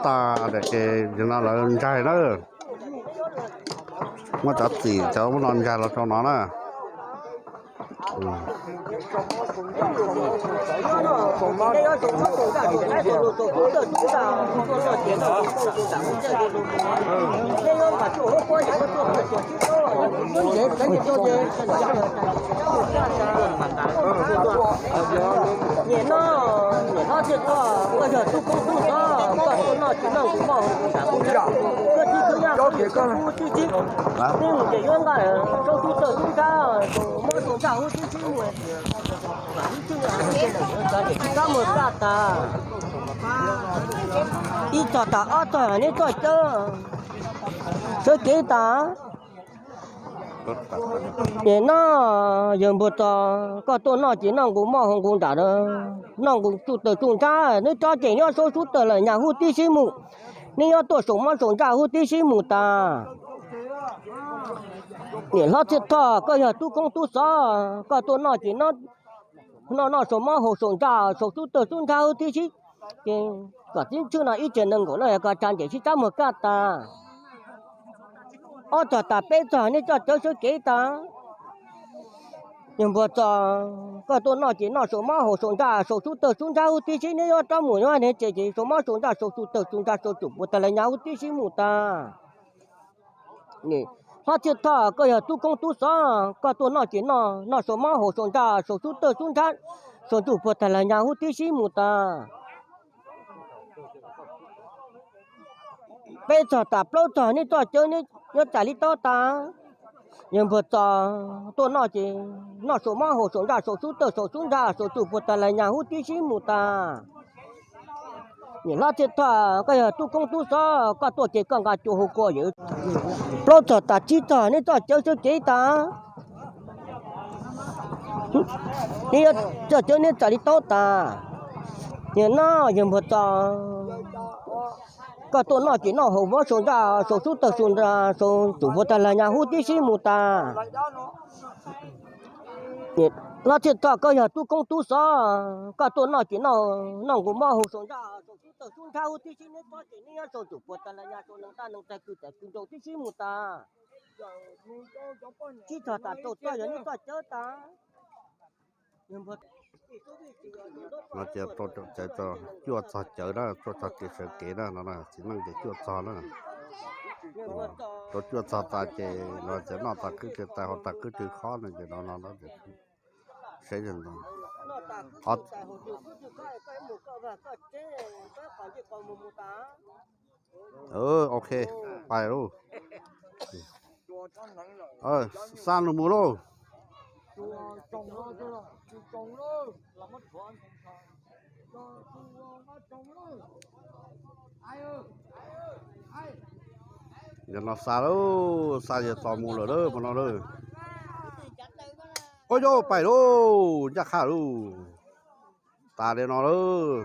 tas ces yog no lawv ntsaig na. Muab cov txim cov muab no ntsaig los rau no na. Nim no niam hlob Txhiaj Thoj, koj yog tub koob tub xov, koj tuaj noj tsis noj kuv moj hauv kuv nram kuv ntsab, koj tib tug nyab koj mus tib sib, peb mus ces yuav nqa saub sub tawg sub nrab, mob saum ntsaj huv tib sib mus, tsis txhob mus kaj tas. Ib txog tas ob txog neb txoj cawb sawv kev tas. Ces no yawg Npuag Txos, koj tuaj noj ces noj nqus moj hauv nqus nram, noj nqus tsuj tawg tsuj nrab, neb tsob ces nyob saub sub tawg lawm nyag huv tib sib mus, neb nyob tuaj saum mob saum ntsaj huv tib sib mus tas. Niam hlob Txhiaj Thoj, koj yog tub koob tub xov, koj tuaj noj ces noj noj saum mob haus saum ntsaj saum sub tawg sub nrab huv tib sib, ces kom txiv tshwj no ib tsev nees nkaum leej yog koj tsa ntes sib txhob mus kaj tas. Ob txog tas peb txog neb txoj cawb sawv kev tas. Yawg Npuag Txos, koj tuaj noj ces noj saum mob haus saum ntsaj saum sub tawg sub nrab huv tib sib, neb nyob rov mus nyob neb tsev ces saum mob saum ntsaj saum tsuj tawg tsuj ntsaj saum tsuj puag tag lawm nyag huv tib sib mus tas. Niam hlob Txhiaj Thoj, koj yog tub koob tub xov, koj tuaj noj ces noj noj saum mob haus saum ntsaj saum sub tawg sub nrab saum tsuj puag tag lawm nyag huv tib sib mus tas. Peb txog tas plaub txog neb txoj cawb neb nyob tsam li taub tas. Yawg Npuag Txos, tuaj noj ces noj saum mob haus saum ntsaj saum sub tawg saum sub nrab saum tsuj puag tag lawm nyag huv tib sib mus tas. Niam hlob Txhiaj Thoj, koj yog tub koob tub xov, koj tuaj ces koj nqa cua hau kua yawm. Plaub txog tas tsib txog neb txoj cawb sawv kev tas. Neb txoj cawb neb tsam li taub tas. Niam no yawg Npuag Txos, koj tuaj noj ces noj haus mob saum ntsaj saum sub tawg saum ntsaj saum tsuj puag tag lawm nyag huv tib sib mus tas. Hlob Txhiaj Thoj, koj yog tub koob tub xov, koj tuaj noj ces noj nqus mob haus saum ntsaj saum sub tawg sub nrab huv tib sib, neb tsob ces neb nyob saum tsuj puag tag lawm nyag saum neeg daj neeg tag kwv tag kwv nraug tib sib mus tas. Tsib txog tas rau txog yog neb txoj cawb tas. No ces rau caum cawv txog, cuaj txog cawv na, cuaj txog kev sawv kev na no, txiv neej ces cuaj txog na. Rau cuaj txog tas ces no ces noj tas qwb twg tas haus tas qwb twg khob no ces no no ces seb Ok, pais lauj. Xa nws mus lauj. Yog no xa lauj, xa yog tos mus lawm lauj, no lauj. Ua yog pais lauj, ncaj qha lauj. Tas li no lauj.